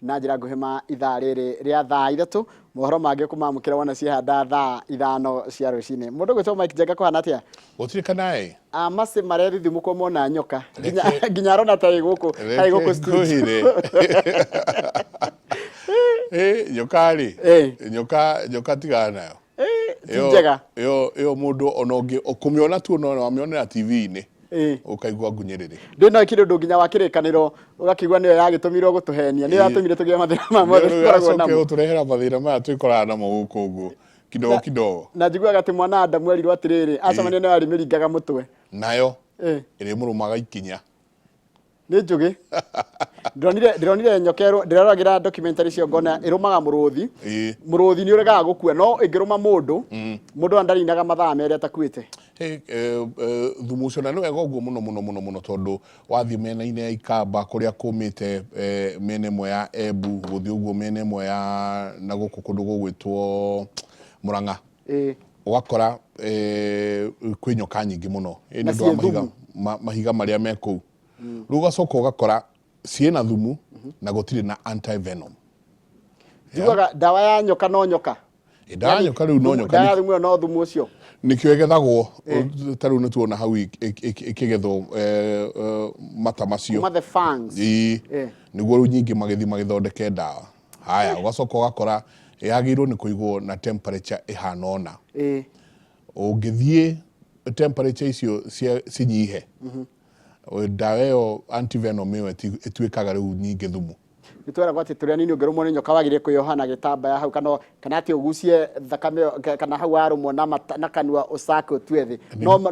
Na njĩra nguhĩ ma ithaa rĩrĩ rĩa thaa 3, mohoro mangĩ ũkũmamũkĩra wona ciehanda thaa 5 cia rũcinĩ. Mũndũ gwĩtwo Mike Njenga, kũhana atĩa? Gũtirĩ kanaĩ. Amacĩ marethithimũkwo mona nyoka nginya nginya arona ta ĩ gũkũ ta ĩ gũkũ Reke studio. ngwĩre. Ĩ, nyoka rĩ, nyoka tigana nayo. Ti njega. Ĩyo mũndũ ona ũngĩ kũmĩona tu no wamĩonera TV-inĩ ũkaigua ngunyĩrĩrĩ. Ndĩ no ĩkĩrĩ ũndũ nginya wa kĩrĩkanĩro ũgakĩigua nĩyo yagĩtũmirwo gũtũhenia, nĩyo yatũmire tũgĩe mathĩna maya mothe tũkoragwo namo. Gũtũrehera mathĩna maya twĩkoraga namo gũkũ ũguo kidogo kidogo. Na njiguaga atĩ mwana Adamu erirwo atĩrĩrĩ, acemania nayo arĩmĩringaga mũtwe. Nayo ĩrĩmũrũmaga ikinya. Nĩ njũgĩ. Ndĩronire nyoka ndĩroragĩra documentary cio ngona ĩrũmaga mũrũthi. Mũrũthi nĩ ũregaga gũkua, no ĩngĩrũma mũndũ, mũndũ ona ndarinaga mathaa 2 atakuĩte. Hey, thumu ũcio na nĩ wega ũguo mũno mũno mũno mũno, tondũ wathiĩ mĩena-inĩ ya Ikamba kũrĩa kũmĩte, mĩena ĩmwe ya Embu gũthiĩ ũguo, mĩena ĩmwe ya na gũkũ kũndũ gũgwĩtwo Mũrang'a, ũgakora kwĩ nyoka nyingĩ mũno. Ĩ Na nĩ ũndũ wa ciĩ mahiga, thumu. Mahiga marĩa me kũu. Rĩu ũgacoka ũgakora ciĩna thumu na gũtirĩ na anti-venom. Njiguaga ndawa ya nyoka no nyoka. Ĩ, ndawa ya nyoka rĩu no nyoka. Ndawa ya thumu ĩyo no thumu ũcio. Nĩkĩo ĩgethagwo. Ta rĩu nĩtuona hau ĩkĩgethwo mata macio. Kuma the fangs. Ĩĩ. Nĩguo rĩu nyingĩ magĩthiĩ magĩthondeke ndawa. Haya, ũgacoka ũgakora yagĩrĩirwo nĩ kũigwo na temperature ĩhana ũna. Ũngĩthiĩ temperature icio cinyihe, ndawa ĩyo antivenom ĩyo ĩtuĩkaga rĩu nyingĩ thumu. Nĩ tweragwo atĩ tũrĩ anini ũngĩrũmwo nĩ nyoka wagĩrĩire kwĩyoha na gĩtambaya hau, kana atĩ ũgucie thakame ĩyo kana hau warũmwo na mata, na kanua ũcake ũtue thĩ.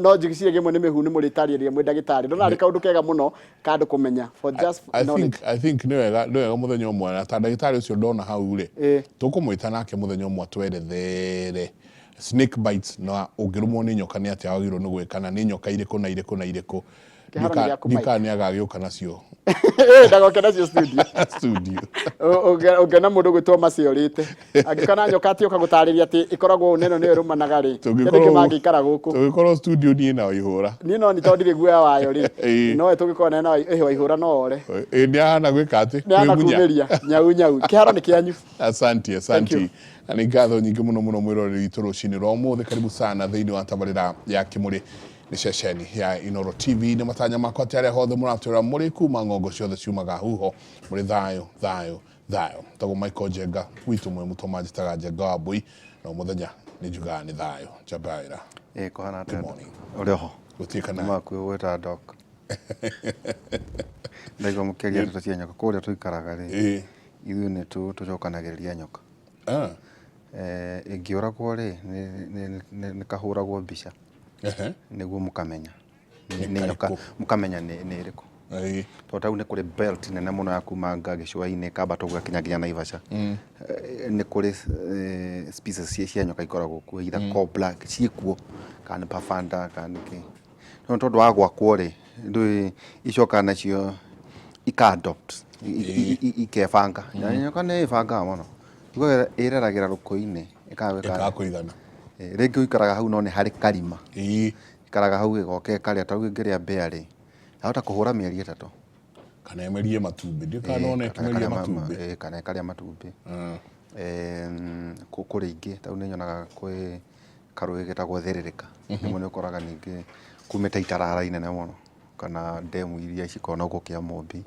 No njĩciria rĩmwe nĩ mĩhu nĩ mũrĩtarĩria mwĩ ndagĩtarĩ. Ndona arĩ kaũndũ kega mũno ka andũ kũmenya for just I knowledge. think, I think nĩ wega mũthenya ũmwe na ta ndagĩtarĩ ũcio ndona hau rĩ, tũkũmwĩta nake mũthenya ũmwe atwerethere snake bites, na ũngĩrũmwo nĩ nyoka nĩ atĩa wagĩrĩirwo nĩ gwĩka, na nĩ nyoka irĩkũ na irĩkũ na irĩkũ. Kĩharo nĩ gĩaku, Mike. Ndikana nĩ agagĩũka nacio Ndagoke nacio studio. Studio. Ũngĩona mũndũ gwĩtwo maciorĩte angĩkona nyoka atĩ ũka gũtarĩria atĩ ĩkoragwo ũũ neno nĩyo ĩrũmanaga rĩ, nĩkĩ mangĩikara gũkũ? Tũngĩkorwo studio niĩ na Waihũra. Niĩ no nĩ tondũ ndirĩ guoya wayo rĩ, no tũngĩkorwo na Waihũra no ore. Ĩ, nĩ ahana gwĩka atĩ nĩ ahana kwĩmunya. Kumĩria nyau nyau. Kĩharo nĩ kĩanyu. Asante. Thank you. Asante. Na nĩ ngatho nyingĩ mũno mũno mwĩroreri witũ rũcinĩ rwa ũmũthĩ. Karibu sana thĩinĩ wa tabarĩra ya Kĩmũrĩ nĩ ceceni ya Inoro TV. Nĩ matanya makwa atĩ arĩa hothe mũratwĩra mũrĩ kuma ng'ongo ciothe ciumaga huho mũrĩ thayũ thayũ thayũ. Tagwo Michael Njenga witũ mwĩ mũtoma, njĩtaga Njenga wa Mbũi, na mũthenya nĩ njugaga nĩ thayũ. Njabaĩra. Ĩ, kũhana Good atĩa? morning. Ũrĩ oho? Gũtirĩ kana. Makuĩ gwĩta doc. Ndaigua mũkĩaria ndeto cia nyoka kũrĩa tũikaraga rĩ, ithuĩ nĩ tũcokanagĩrĩria nyoka. Ĩngĩũragwo rĩ, nĩ kahũragwo mbica nĩguo mũkamenya nĩ nyoka, karĩkũ. Mũkamenya nĩ ĩrĩkũ. Tondũ ta rĩu nĩ kũrĩ belt nene mũno ya kuma nga gĩcũa-inĩ ĩkambata ũguo ĩgakinya nginya Naivasha. Nĩ kũrĩ species cia nyoka ikoragwo kuo, either cobra ciĩkuo kana nĩ pafanda kana nĩ kĩ. No tondũ wa gwakwo rĩ, ndũĩ icokaga nacio ika adopt, ikebanga. Na nyoka nĩ ĩbangaga mũno. Iguaga ĩreragĩra rũkũ-inĩ ĩkaga gwĩka Ĩkaga atĩa? kũigana. Rĩngĩ ũikaraga hau no nĩ harĩ karima. Ikaraga hau ĩgoka ĩkarĩa, ta rĩu ĩngĩrĩa mbĩa rĩ, yahota kũhũra mĩeri 3. Kana ĩmerie matumbĩ. Ndiũĩ kana no Kana ĩkĩmerie ĩkarĩa matumbĩ. Kana ĩkarĩa matumbĩ. Kũrĩ ingĩ, ta rĩu nĩ nyonaga kwĩ karũĩ getagwo thĩrĩrĩka. Rĩmwe nĩ ũkoraga ningĩ kumĩte itarara inene mũno kana ndemu iria cikoragwo na gũkũ Kĩamũmbi.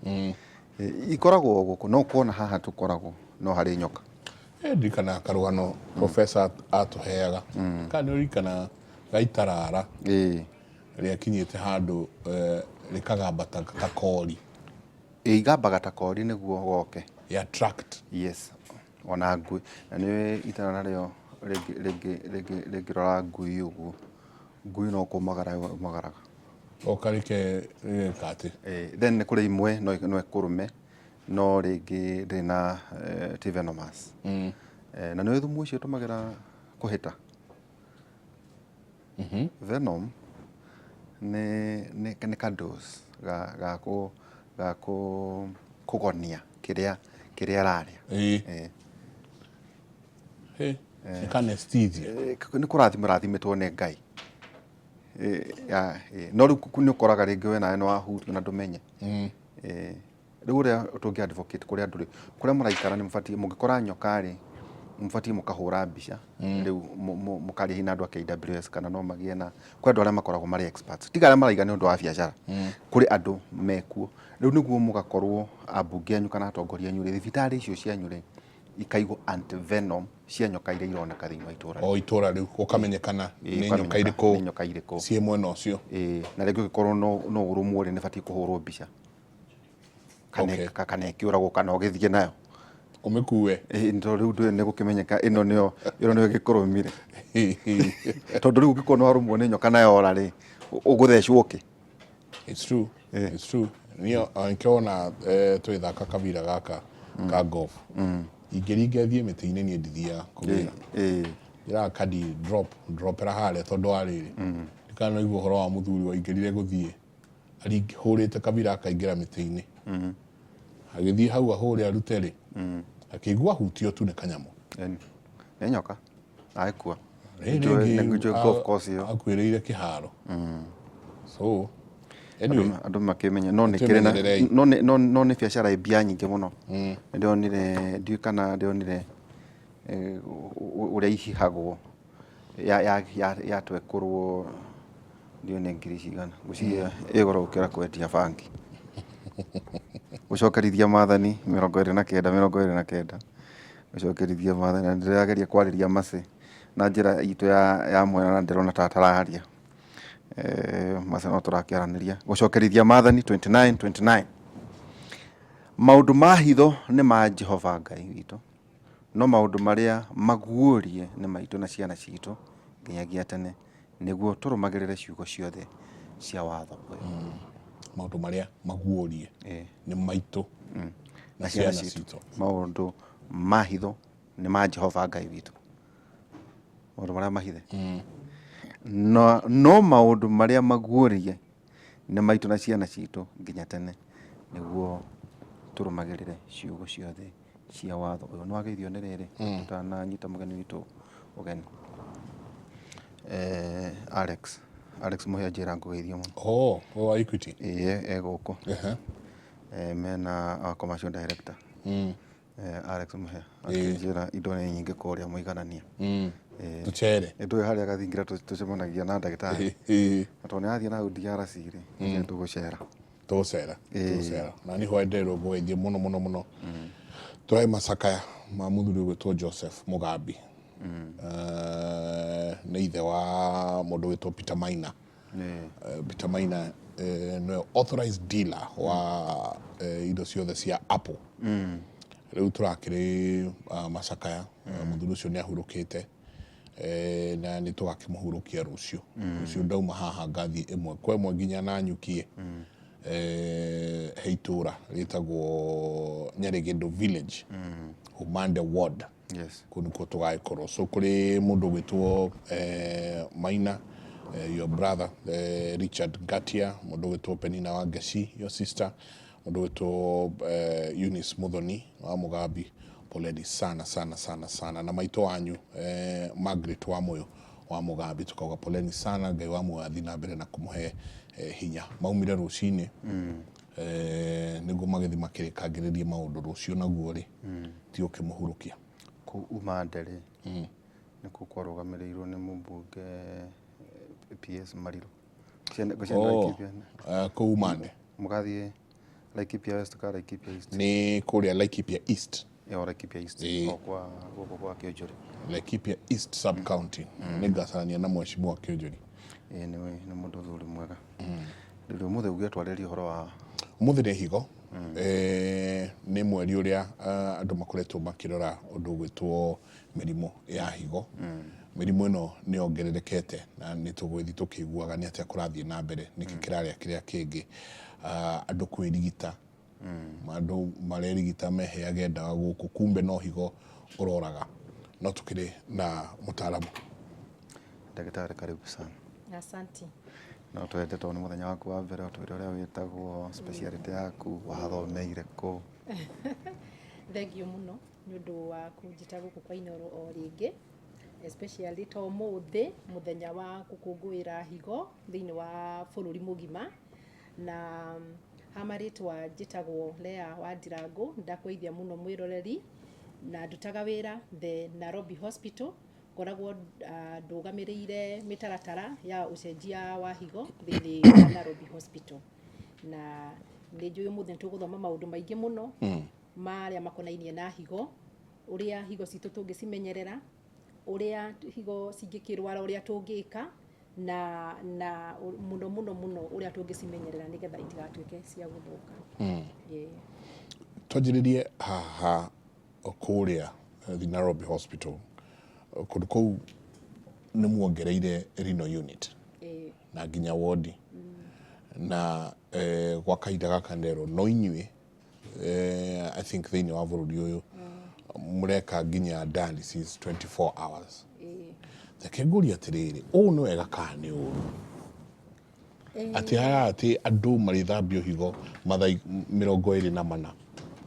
Ikoragwo o gũkũ, no kuona haha tũkoragwo no harĩ nyoka. Ndirikanaga karũgano professor atũheaga. Kana nĩ ũririkanaga gaitarara rĩakinyĩte handũ rĩkagamba ta kori? Ĩ, igambaga ta kori nĩguo goke. Ya tract. Yes. Ona ngui, na nĩ itara narĩo rĩngĩrora ngui ũguo, ngui no kũmagara yũmagaraga. Oka rĩke rĩgeka atĩ? Then nĩ kũrĩ imwe no ĩkũrũme no rĩngĩ ndĩrĩ na ti venomous. Na nĩ ũĩ thumu ũcio ũtũmagĩra kũhĩta? Venom nĩ ka dose ga kũgonia kĩrĩa ĩrarĩa. Nĩ ka anesthesia. Nĩ kũrathimwo ĩrathimĩtwo nĩ Ngai. No rĩu nĩ ũkoraga rĩngĩ we nawe nĩ wahutio na ndũmenye. Rĩu ũrĩa tũngĩ advocate kũrĩ andũ rĩ, kũrĩa mũraikara nĩ mũbatiĩ, mũngĩkora nyoka rĩ, mũbatiĩ mũkahũra mbica, rĩu mũkaria hihi na andũ a KWS kana no magĩe na, kwĩ andũ arĩa makoragwo marĩ experts, tiga arĩa maraiga nĩ ũndũ wa biacara, kũrĩ andũ mekuo. Rĩu nĩguo mũgakorwo ambunge anyu kana atongoria anyu rĩ, thibitarĩ icio cianyu rĩ, ikaigwo antivenom cia nyoka iria ironeka thĩinĩ wa itũra. O itũra rĩu gũkamenyekana nĩ nyoka irĩkũ, nĩ nyoka irĩkũ ciĩ mwena ũcio. Ĩĩ, na rĩngĩ ũngĩkorwo no ũrũmwo rĩ, nĩ batiĩ kũhũrwo mbica kana Okay. kana ĩkĩũragwo kana ũgĩthiĩ nayo. Ũmĩkue. Ĩĩ, nĩ tondũ rĩu ndũĩ nĩ gũkĩmenyeka ĩno nĩyo ĩno nĩyo ĩgĩkũrũmire, tondũ rĩu ũngĩkorwo nĩ warũmwo nĩ nyoka na yora rĩ, ũgũthecwo kĩ? It's true. It's true. Niĩ nkĩona tũgĩthaka kabira gaka ka golf. Ingĩringa thiĩ mĩtĩ-inĩ niĩ ndithiaga kũgĩra. Njĩraga kadi drop, dropera harĩa tondũ wa rĩrĩ. Ndikana igua ũhoro wa mũthuri waingĩrire gũthiĩ hũrĩte kabira akaingĩra mĩtĩ-inĩ. Agĩthiĩ hau ahũre arute rĩ. Akĩigua hutio tu nĩ kanyamũ. Nĩ nyoka. Agĩkua. Rĩrĩ Nĩ rĩngĩ njũĩ golf course ĩyo. Akuĩrĩire kĩharo. So anyway, Andũ makĩmenya no nĩ kĩrĩ na Twĩmenyererei. no nĩ biacara ĩ mbia nyingĩ mũno. Ndĩronire, ndiũĩ kana ndĩronire ũrĩa ihihagwo yatwekũrwo, ndiũĩ nĩ ngiri cigana, ngwĩciria ĩ goro gũkĩra kwendia bangi. Gũcokerithia Maathani 29 29, gũcokerithia Maathani, na ndĩrageria kwarĩria Mercy na njĩra itũ ya mwena na ndĩrona ta atararia. Mercy no tũrakĩaranĩria. Gũcokerithia Maathani 29 29, maũndũ ma hitho nĩ ma Jehova Ngai witũ, no maũndũ marĩa maguũrie nĩ maitũ na ciana citũ nginyagia tene, nĩguo tũrũmagĩrĩre ciugo ciothe cia watho ũyũ. Maũndũ marĩa maguũrie nĩ maitũ na ciana ciana citũ. Maũndũ ma hitho nĩ ma Jehova Ngai witũ, maũndũ marĩa mahithe, no maũndũ marĩa maguũrie nĩ maitũ na ciana citũ nginya tene, nĩguo tũrũmagĩrĩre ciugo ciothe cia watho ũyũ. Nĩ wageithio nĩ rĩrĩ, tũtananyita mũgeni witũ ũgeni, Alex Mũhĩa, njĩra ngũgeithio mũno. Oh, wa Equity. Ĩĩ, e gũkũ. Mena our commercial director, Alex Mũhĩa, akĩnjĩra indo nĩ nyingĩ kũrĩa mũiganania. Tũcere. Ndũĩ harĩa gathingira tũcemanagia na ndagĩtarĩ, na tondũ nĩ athiĩ na hau DRC rĩ, nĩ tũgũcera. Tũgũcera. Tũgũcera. Na nĩ hwenderwo ngũgeithie mũno mũno mũno. Tũraĩ macakaya ma mũthuri ũgwĩtwo Joseph Mugambi. Nĩ ithe wa mũndũ ũgwĩtwo Peter Maina. Peter Maina nĩwe authorized dealer wa indo ciothe cia Apple. Rĩu tũrakĩrĩ macakaya, mũthuri ũcio nĩ ahurũkĩte, na nĩ tũgakĩmũhurũkia rũciũ. Rũciũ ndauma haha ngathiĩ ĩmwe kwa ĩmwe nginya Nanyukie, he itũra rĩtagwo Nyarĩgĩndũ village, Umande ward. Kũu nĩkuo tũgagĩkorwo. So kũrĩ mũndũ ũgwĩtwo Maina, your brother, Richard Ngatia, mũndũ ũgwĩtwo Penina Wangeci, your sister, mũndũ ũgwĩtwo Eunice Muthoni wa Mugambi, poleni sana sana sana sana, na maitũ wanyu Margaret Wamuyu wa Mugambi, tukauga poleni sana. Ngai wa muoyo athiĩ na mbere na kũmũhe hinya. Maumire rũcinĩ nĩguo magĩthiĩ makĩrĩkangĩrĩrie maũndũ rũciũ, naguo rĩ ti ũkĩmũhurũkia. Kũu Umande rĩ, nĩkuo kwarũgamĩrĩirwo nĩ mũmbunge PS Mariru. Ngwĩciria nĩ Laikipia. Kũu Umande. Mũgathiĩ Laikipia West ka Laikipia East? Nĩ kũrĩa Laikipia East. O Laikipia East. O kwa gũkũ kwa Kĩonjũri. Laikipia East sub county. Nĩ ngacarania na mheshimiwa Kĩonjũri. Ĩĩ, nĩ mũndũ thuri mwega. Rĩu ũmũthĩ ũgĩtwarĩria ũhoro wa Ũmũthĩ nĩ higo. Nĩ mweri ũrĩa andũ makoretwo makĩrora ũndũ ũgwĩtwo mĩrimũ ya higo. Mĩrimũ ĩno nĩ yongererekete na nĩ tũgũgĩthiĩ tũkĩiguaga nĩ atĩa kũrathiĩ na mbere, nĩkĩ kĩrarĩa kĩrĩa kĩngĩ. Andũ kwĩrigita, andũ marerigita meheage ndawa gũkũ, kumbe no higo ũroraga. No tũkĩrĩ na mũtaaramu. Ndagĩtarĩ, karibu sana. Asante. No twende, tondũ nĩ mũthenya waku wa mbere, ũtwĩre ũrĩa wĩtagwo, speciality yaku, wathomeire kũ. Thank you mũno nĩ ũndũ wa kũnjĩta gũkũ kwa Inooro o rĩngĩ, especially ta ũmũthĩ, mũthenya wa gũkũngũĩra higo thĩinĩ wa bũrũri mũgima. Na Ha marĩtwa njĩtagwo Lea wa Ndirangu, ndakũgeithia mũno mwĩroreri, na ndutaga wĩra the Nairobi Hospital. Ngoragwo ndũgamĩrĩire mĩtaratara ya ũcenjia wa higo thĩinĩ wa Nairobi Hospital. Na nĩ njũĩ ũmũthĩ nĩ tũgũthoma maũndũ maingĩ mũno marĩa makonainie na higo, ũrĩa higo citũ tũngĩcimenyerera, ũrĩa higo cingĩkĩrwara, ũrĩa tũngĩka, na mũno mũno mũno ũrĩa tũngĩcimenyerera nĩgetha itigatuĩke cia gũthũka. Yeah. Twanjĩrĩrie haha kũrĩa the Nairobi Hospital, kũndũ kũu nĩ muongereire renal unit na nginya wodi na gwa kahinda gaka nderwo no inyuĩ I think thĩinĩ wa bũrũri ũyũ mũreka nginya dialysis 24 hours. Reke ngũrie atĩrĩrĩ, ũũ nĩ wega kana nĩ ũru atĩ haha atĩ andũ marĩthambio higo mathaa 24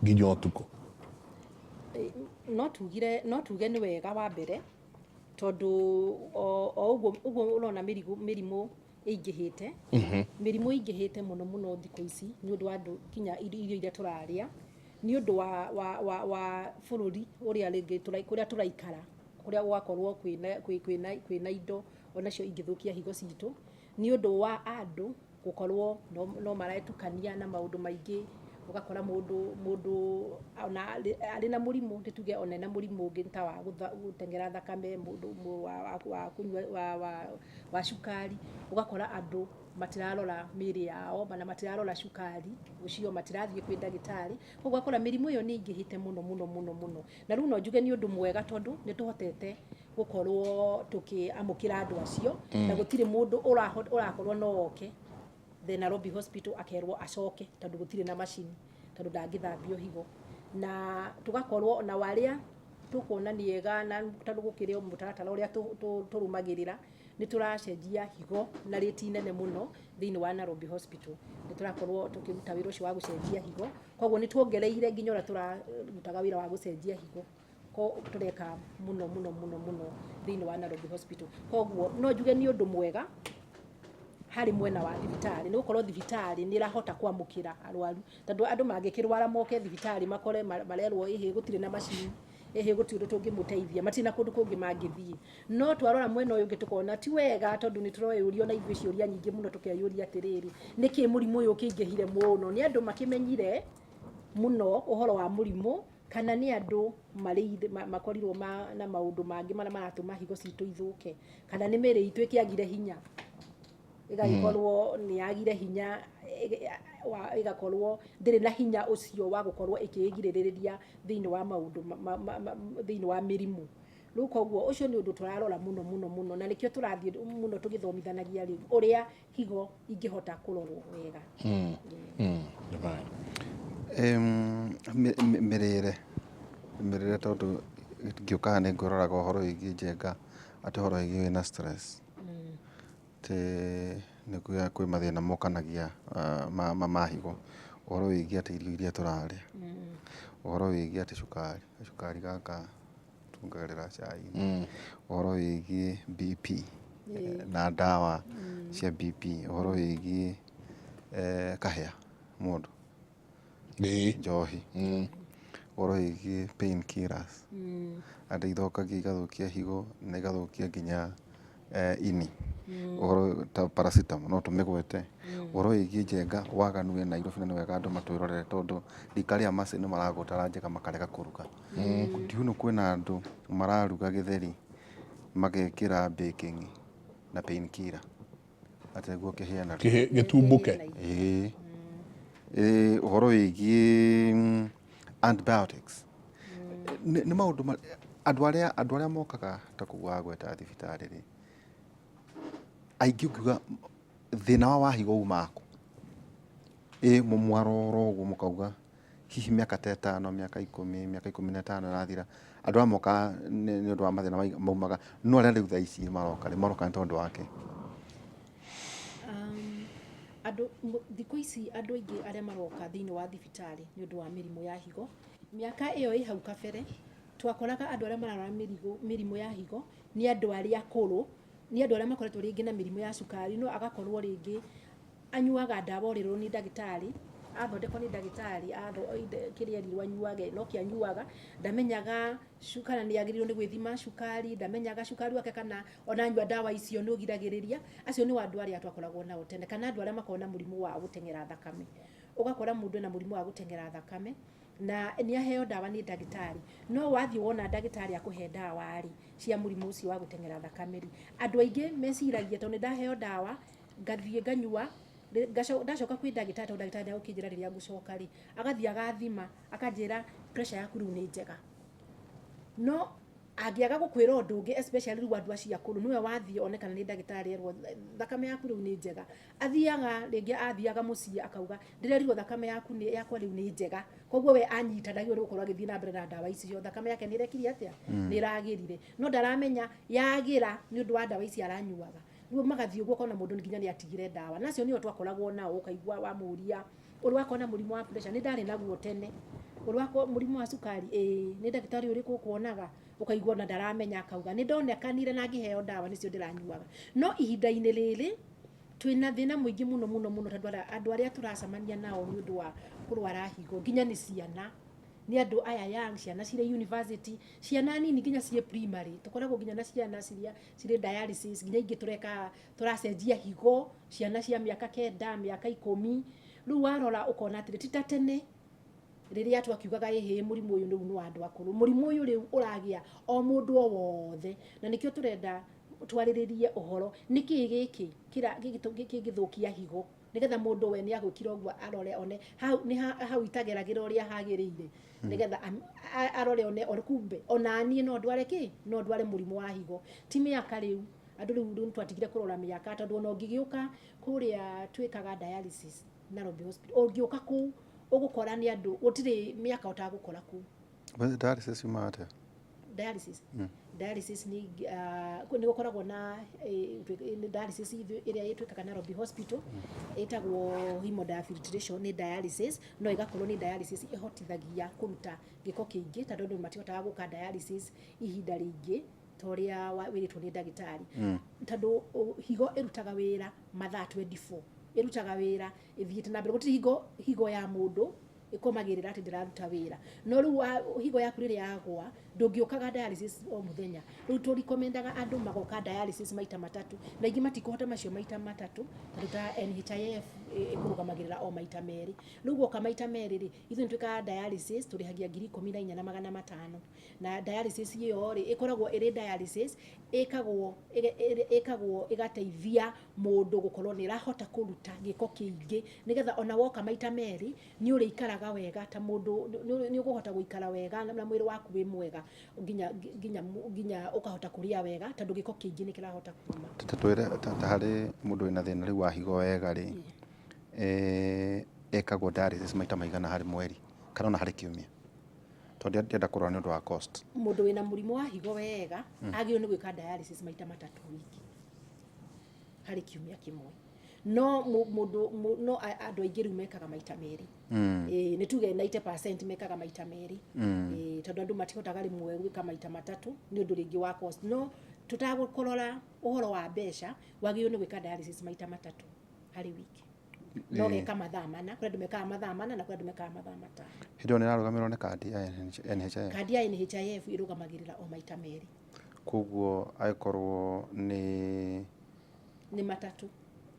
nginya ũtukũ? No tuge nĩ wega wa mbere, tondũ o ũguo ũrona mĩrimũ ĩingĩhĩte, mĩrimũ ĩingĩhĩte mũno mũno thikũ ici nĩ ũndũ wa andũ nginya irio iria tũrarĩa, nĩ ũndũ wa bũrũri ũrĩa rĩngĩ kũrĩa tũraikara, kũrĩa gũgakorwo kwĩna indo onacio ingĩthũkia higo citũ, nĩ ũndũ wa andũ gũkorwo no maretukania na maũndũ maingĩ. Ũgakora mũndũ ona arĩ na mũrimũ, nĩ tuge ona ena mũrimũ ũngĩ ta wa gũteng'era thakame, mũndũ wa kũnyua wa cukari, ũgakora andũ matirarora mĩĩrĩ yao na matirarora cukari ũcio, matirathiĩ kwĩ ndagĩtarĩ. Koguo ũgakora mĩrimũ ĩyo nĩ ĩingĩhĩte mũno mũno mũno mũno. Na rĩu no njuge nĩ ũndũ mwega, tondũ nĩ tũhotete gũkorwo tũkĩamũkĩra andũ acio na gũtirĩ mũndũ ũrakorwo no oke the Nairobi Hospital akerwo acoke tondũ gũtirĩ na macini, tondũ ndangĩthambio higo. Na tũgakorwo ona arĩa tũkuona nĩ ega, na tondũ gũkĩrĩ o mũtaratara ũrĩa tũrũmagĩrĩra, nĩ tũracenjia higo na rĩti nene mũno thĩinĩ wa Nairobi Hospital. Nĩ tũrakorwo tũkĩruta wĩra ũcio wa gũcenjia higo, koguo nĩ tuongereire nginya ũrĩa tũrarutaga wĩra wa gũcenjia higo. Ko tũreka mũno mũno mũno mũno thĩinĩ wa Nairobi Hospital. Koguo no njuge nĩ ũndũ mwega harĩ mwena wa thibitarĩ, nĩ gũkorwo thibitarĩ nĩ ĩrahota kwamũkĩra arwaru, tondũ andũ mangĩkĩrwara moke thibitarĩ makore marerwo ĩhĩ gũtirĩ na macini, ĩhĩ gũtirĩ ũndũ tũngĩmũteithia, matirĩ na kũndũ kũngĩ mangĩthiĩ. No twarora mwena ũyũ ũngĩ tũkona ti wega, tondũ nĩ tũreyũria ona ithuĩ ciũria nyingĩ mũno, tũkeyũria atĩrĩrĩ, nĩkĩ mũrimũ ũyũ ũkĩingĩhire mũno? Nĩ andũ makĩmenyire mũno ũhoro wa mũrimũ, kana nĩ andũ makorirwo na maũndũ mangĩ marĩa maratũma higo citũ ithũke, kana nĩ mĩĩrĩ itũ ĩkĩagire hinya, ĩgagĩkorwo nĩ yagire hinya, ĩgakorwo ndĩrĩ na hinya ũcio wa gũkorwo ĩkĩĩgirĩrĩria thĩinĩ wa maũndũ thĩinĩ wa mĩrimũ rĩu. Koguo ũcio nĩ ũndũ tũrarora mũno mũno mũno, na nĩkĩo tũrathiĩ mũno tũgĩthomithanagia rĩu ũrĩa higo ingĩhota kũrorwo wega. Divine. Mĩrĩre, tondũ ngĩũkaga nĩ ngũroraga ũhoro wĩgiĩ njenga, atĩ ũhoro wĩgiĩ wĩna stress, atĩ nĩ kwĩ mathĩna mokanagia ma higo, ũhoro wĩgiĩ atĩ irio iria tũrarĩa, ũhoro wĩgiĩ atĩ cukari, gacukari gaka tuongagĩrĩra cai-inĩ, ũhoro wĩgiĩ BP na ndawa cia BP, ũhoro wĩgiĩ kahĩa mũndũ, njohi, ũhoro wĩgiĩ pain killers, andũ ithũkagia, igathũkia higo na igathũkia nginya ini, ũhoro ta paracetamol no tũmĩgwete, ũhoro wĩgiĩ njenga waganu wĩ Nairobi, na nĩ wega andũ matwĩrorere, tondũ rika rĩa Mercy nĩ maragũtara njenga makarega kũruga. Ndiũĩ kwĩna andũ mararuga gĩtheri magekĩra baking na pain killer atĩ nĩguo kĩhĩe narua. Gĩtumbũke. Ĩĩ. Ĩĩ, ũhoro wĩgiĩ antibiotics nĩ maũndũ andũ arĩa mokaga ta kũu wagweta thibitarĩ rĩ, aingĩ ũngiuga thĩna wa higo umaga kũ? Ĩ mwarora ũguo mũkauga hihi mĩaka ta 5, mĩaka 10, mĩaka 15 ĩrathira, andũ aya mokaga nĩ ũndũ wa mathĩna maumaga, no arĩa rĩu thaa ici maroka rĩ, maroka nĩ tondũ wa kĩ? Andũ thikũ ici, andũ aingĩ arĩa maroka thĩinĩ wa thibitarĩ nĩ ũndũ wa mĩrimũ ya higo. Mĩaka ĩyo ĩ hau kabere twakoraga andũ arĩa mararwara mĩrimũ ya higo nĩ andũ arĩa akũrũ, nĩ andũ arĩa makoretwo rĩngĩ na mĩrimũ ya cukari, no agakorwo rĩngĩ anyuaga ndawa orĩrwo nĩ ndagĩtarĩ. Athondekwo nĩ ndagĩtarĩ, kĩrĩa erirwo anyuage no kĩanyuaga, ndamenyaga kana nĩ agĩrĩirwo nĩ gwĩthima cukari, ndamenyaga cukari wake kana ona anyua ndawa icio nĩ ũgiragĩrĩria. Acio nĩo andũ arĩa twakoragwo nao tene, kana andũ arĩa makoragwo na mũrimũ wa gũteng'era thakame. Ũgakora mũndũ ena mũrimũ wa gũteng'era thakame na nĩ aheo ndawa nĩ ndagĩtarĩ, no wathiĩ wona ndagĩtarĩ akũhe ndawa rĩ, cia mũrimũ ũcio wa gũteng'era thakame rĩ, andũ aingĩ meciragia tondũ nĩ ndaheo ndawa ngathiĩ nganyua, ndacoka kwĩ ndagĩtarĩ, tondũ ndagĩtarĩ nĩ egũkĩnjĩra rĩrĩa ngũcoka rĩ, agathiĩ agathima akanjĩra pressure yaku rĩu nĩ njega. No angĩaga gũkwĩra ũndũ ũngĩ, especially rĩu andũ acio akũrũ, nĩwe wathiĩ one kana nĩ ndagĩtarĩ erwo thakame yaku rĩu nĩ njega, athiaga rĩngĩ, athiaga mũciĩ akauga ndĩrerirwo thakame yaku nĩ yakwa rĩu nĩ njega. Koguo we anyita ndagĩrĩirwo nĩ gũkorwo agĩthiĩ na mbere na ndawa icio, thakame yake nĩ ĩrekire atĩa, nĩ ĩragĩrire, no ndaramenya yagĩra nĩ ũndũ wa ndawa ici aranyuaga. Rĩu magathiĩ ũguo ũkona mũndũ nginya nĩ atigire ndawa, na acio nĩo twakoragwo nao, ũkaigua wamũria ũrĩ wakorwo na mũrimũ wa pressure, nĩ ndarĩ naguo tene, ũrĩ wakorwo mũrimũ wa cukari, ĩĩ, nĩ ndagĩtarĩ ũrĩkũ ũkuonaga, ũkaigua ona ndaramenya, akauga nĩ ndonekanire na ngĩheo ndawa nĩcio ndĩranyuaga. No ihinda-inĩ rĩrĩ twĩna thĩna mũingĩ mũno mũno mũno, tondũ andũ arĩa tũracemania nao nĩ ũndũ wa kũrwara higo nginya nĩ ciana, nĩ andũ aya young, ciana cirĩ university, ciana nini nginya ciĩ primary, tũkoragwo nginya na ciana ciria cirĩ dialysis, nginya ingĩ tũreka tũracenjia higo, ciana cia mĩaka 9, mĩaka 10. Rĩu warora ũkona atĩrĩ, ti ta tene rĩrĩa twakiugaga ĩhĩ mũrimũ ũyũ rĩu nĩ wa andũ akũrũ. Mũrimũ ũyũ rĩu ũragĩa o mũndũ o wothe, na nĩkĩo tũrenda twarĩrĩrie ũhoro nĩkĩĩ gĩkĩ kĩngĩthũkia higo, nĩgetha mũndũ we nĩ agũkira ũguo arore one hau nĩ hau itageragĩra ũrĩa hagĩrĩire, nĩgetha arore one kumbe ona niĩ no ndware kĩ, no ndware mũrimũ wa higo. Ti mĩaka rĩu, andũ rĩu twatiguire kũrora mĩaka, tondũ ona ũngĩgĩũka kũrĩa twĩkaga dialysis Nairobi Hospital, ũngĩũka kũu ũgũkora nĩ andũ gũtirĩ mĩaka ũtagũkora kũu. Dialysis yumaga atĩa? Dialysis, dialysis nĩ nĩ gũkoragwo na dialysis ĩrĩa ĩtwĩkaga Nairobi Hospital ĩtagwo hemodiafiltration. Nĩ dialysis, no ĩgakorwo nĩ dialysis ĩhotithagia kũruta gĩko kĩingĩ, tondũ andũ matihotaga gũka dialysis ihinda rĩingĩ ta ũrĩa wĩrĩtwo nĩ ndagĩtarĩ, tondũ higo ĩrutaga wĩra mathaa 24, ĩrutaga wĩra ĩthiĩte na mbere, gũtirĩ hingo higo ya mũndũ ĩkomagĩrĩra atĩ ndĩraruta wĩra. No rĩu higo yaku rĩrĩa yagwa, ndũngĩũkaga dialysis o mũthenya. Rĩu tũrikomendaga andũ magoka dialysis maita 3, na aingĩ matikũhota macio maita 3, tondũ ta NHIF ĩkũrũgamagĩrĩra o maita 2. Rĩu woka maita 2 rĩ, ithuĩ nĩ twĩkaga dialysis, tũrĩhagia 14,500, na dialysis ĩyo rĩ, ĩkoragwo ĩrĩ dialysis ĩkagwo ĩkagwo ĩgateithia mũndũ gũkorwo nĩ ĩrahota kũruta gĩko kĩingĩ, nĩgetha ona woka maita 2 nĩ ũrĩikaraga wega ta mũndũ, nĩ ũkũhota gũikara wega na mwĩrĩ waku wĩ mwega, nginya nginya nginya ũkahota kũrĩa wega, tondũ gĩko kĩingĩ nĩ kĩrahota kuma. Ta twĩre ta harĩ mũndũ wĩna thĩna rĩu wa higo wega rĩ, ekagwo dialysis maita maigana harĩ mweri kana ona harĩ kiumia? Tondũ ndĩrenda kũrora nĩ ũndũ wa cost. Mũndũ wĩna mũrimũ wa higo wega agĩrĩirwo nĩ gwĩka dialysis maita 3 wiki harĩ kiumia kĩmwe. No mũndũ no andũ aingĩ rĩu mekaga maita 2. Ĩĩ, nĩ tuge 90% mekaga maita 2. Ĩĩ, tondũ andũ matihotaga rĩmwe gwĩka maita 3 nĩ ũndũ rĩngĩ wa cost. No tũtagũkũrora ũhoro wa mbeca, wagĩrĩirwo nĩ gwĩka dialysis maita 3 harĩ wiki. No geka mathaa 4, kũrĩ andũ mekaga mathaa 4 na kũrĩ andũ mekaga mathaa 5. Hĩndĩ ĩyo nĩ ĩrarũgamĩrĩrwo nĩ kandi ya NHIF? Kandi ya NHIF ĩrũgamagĩrĩra o maita 2. Koguo angĩkorwo nĩ nĩ 3.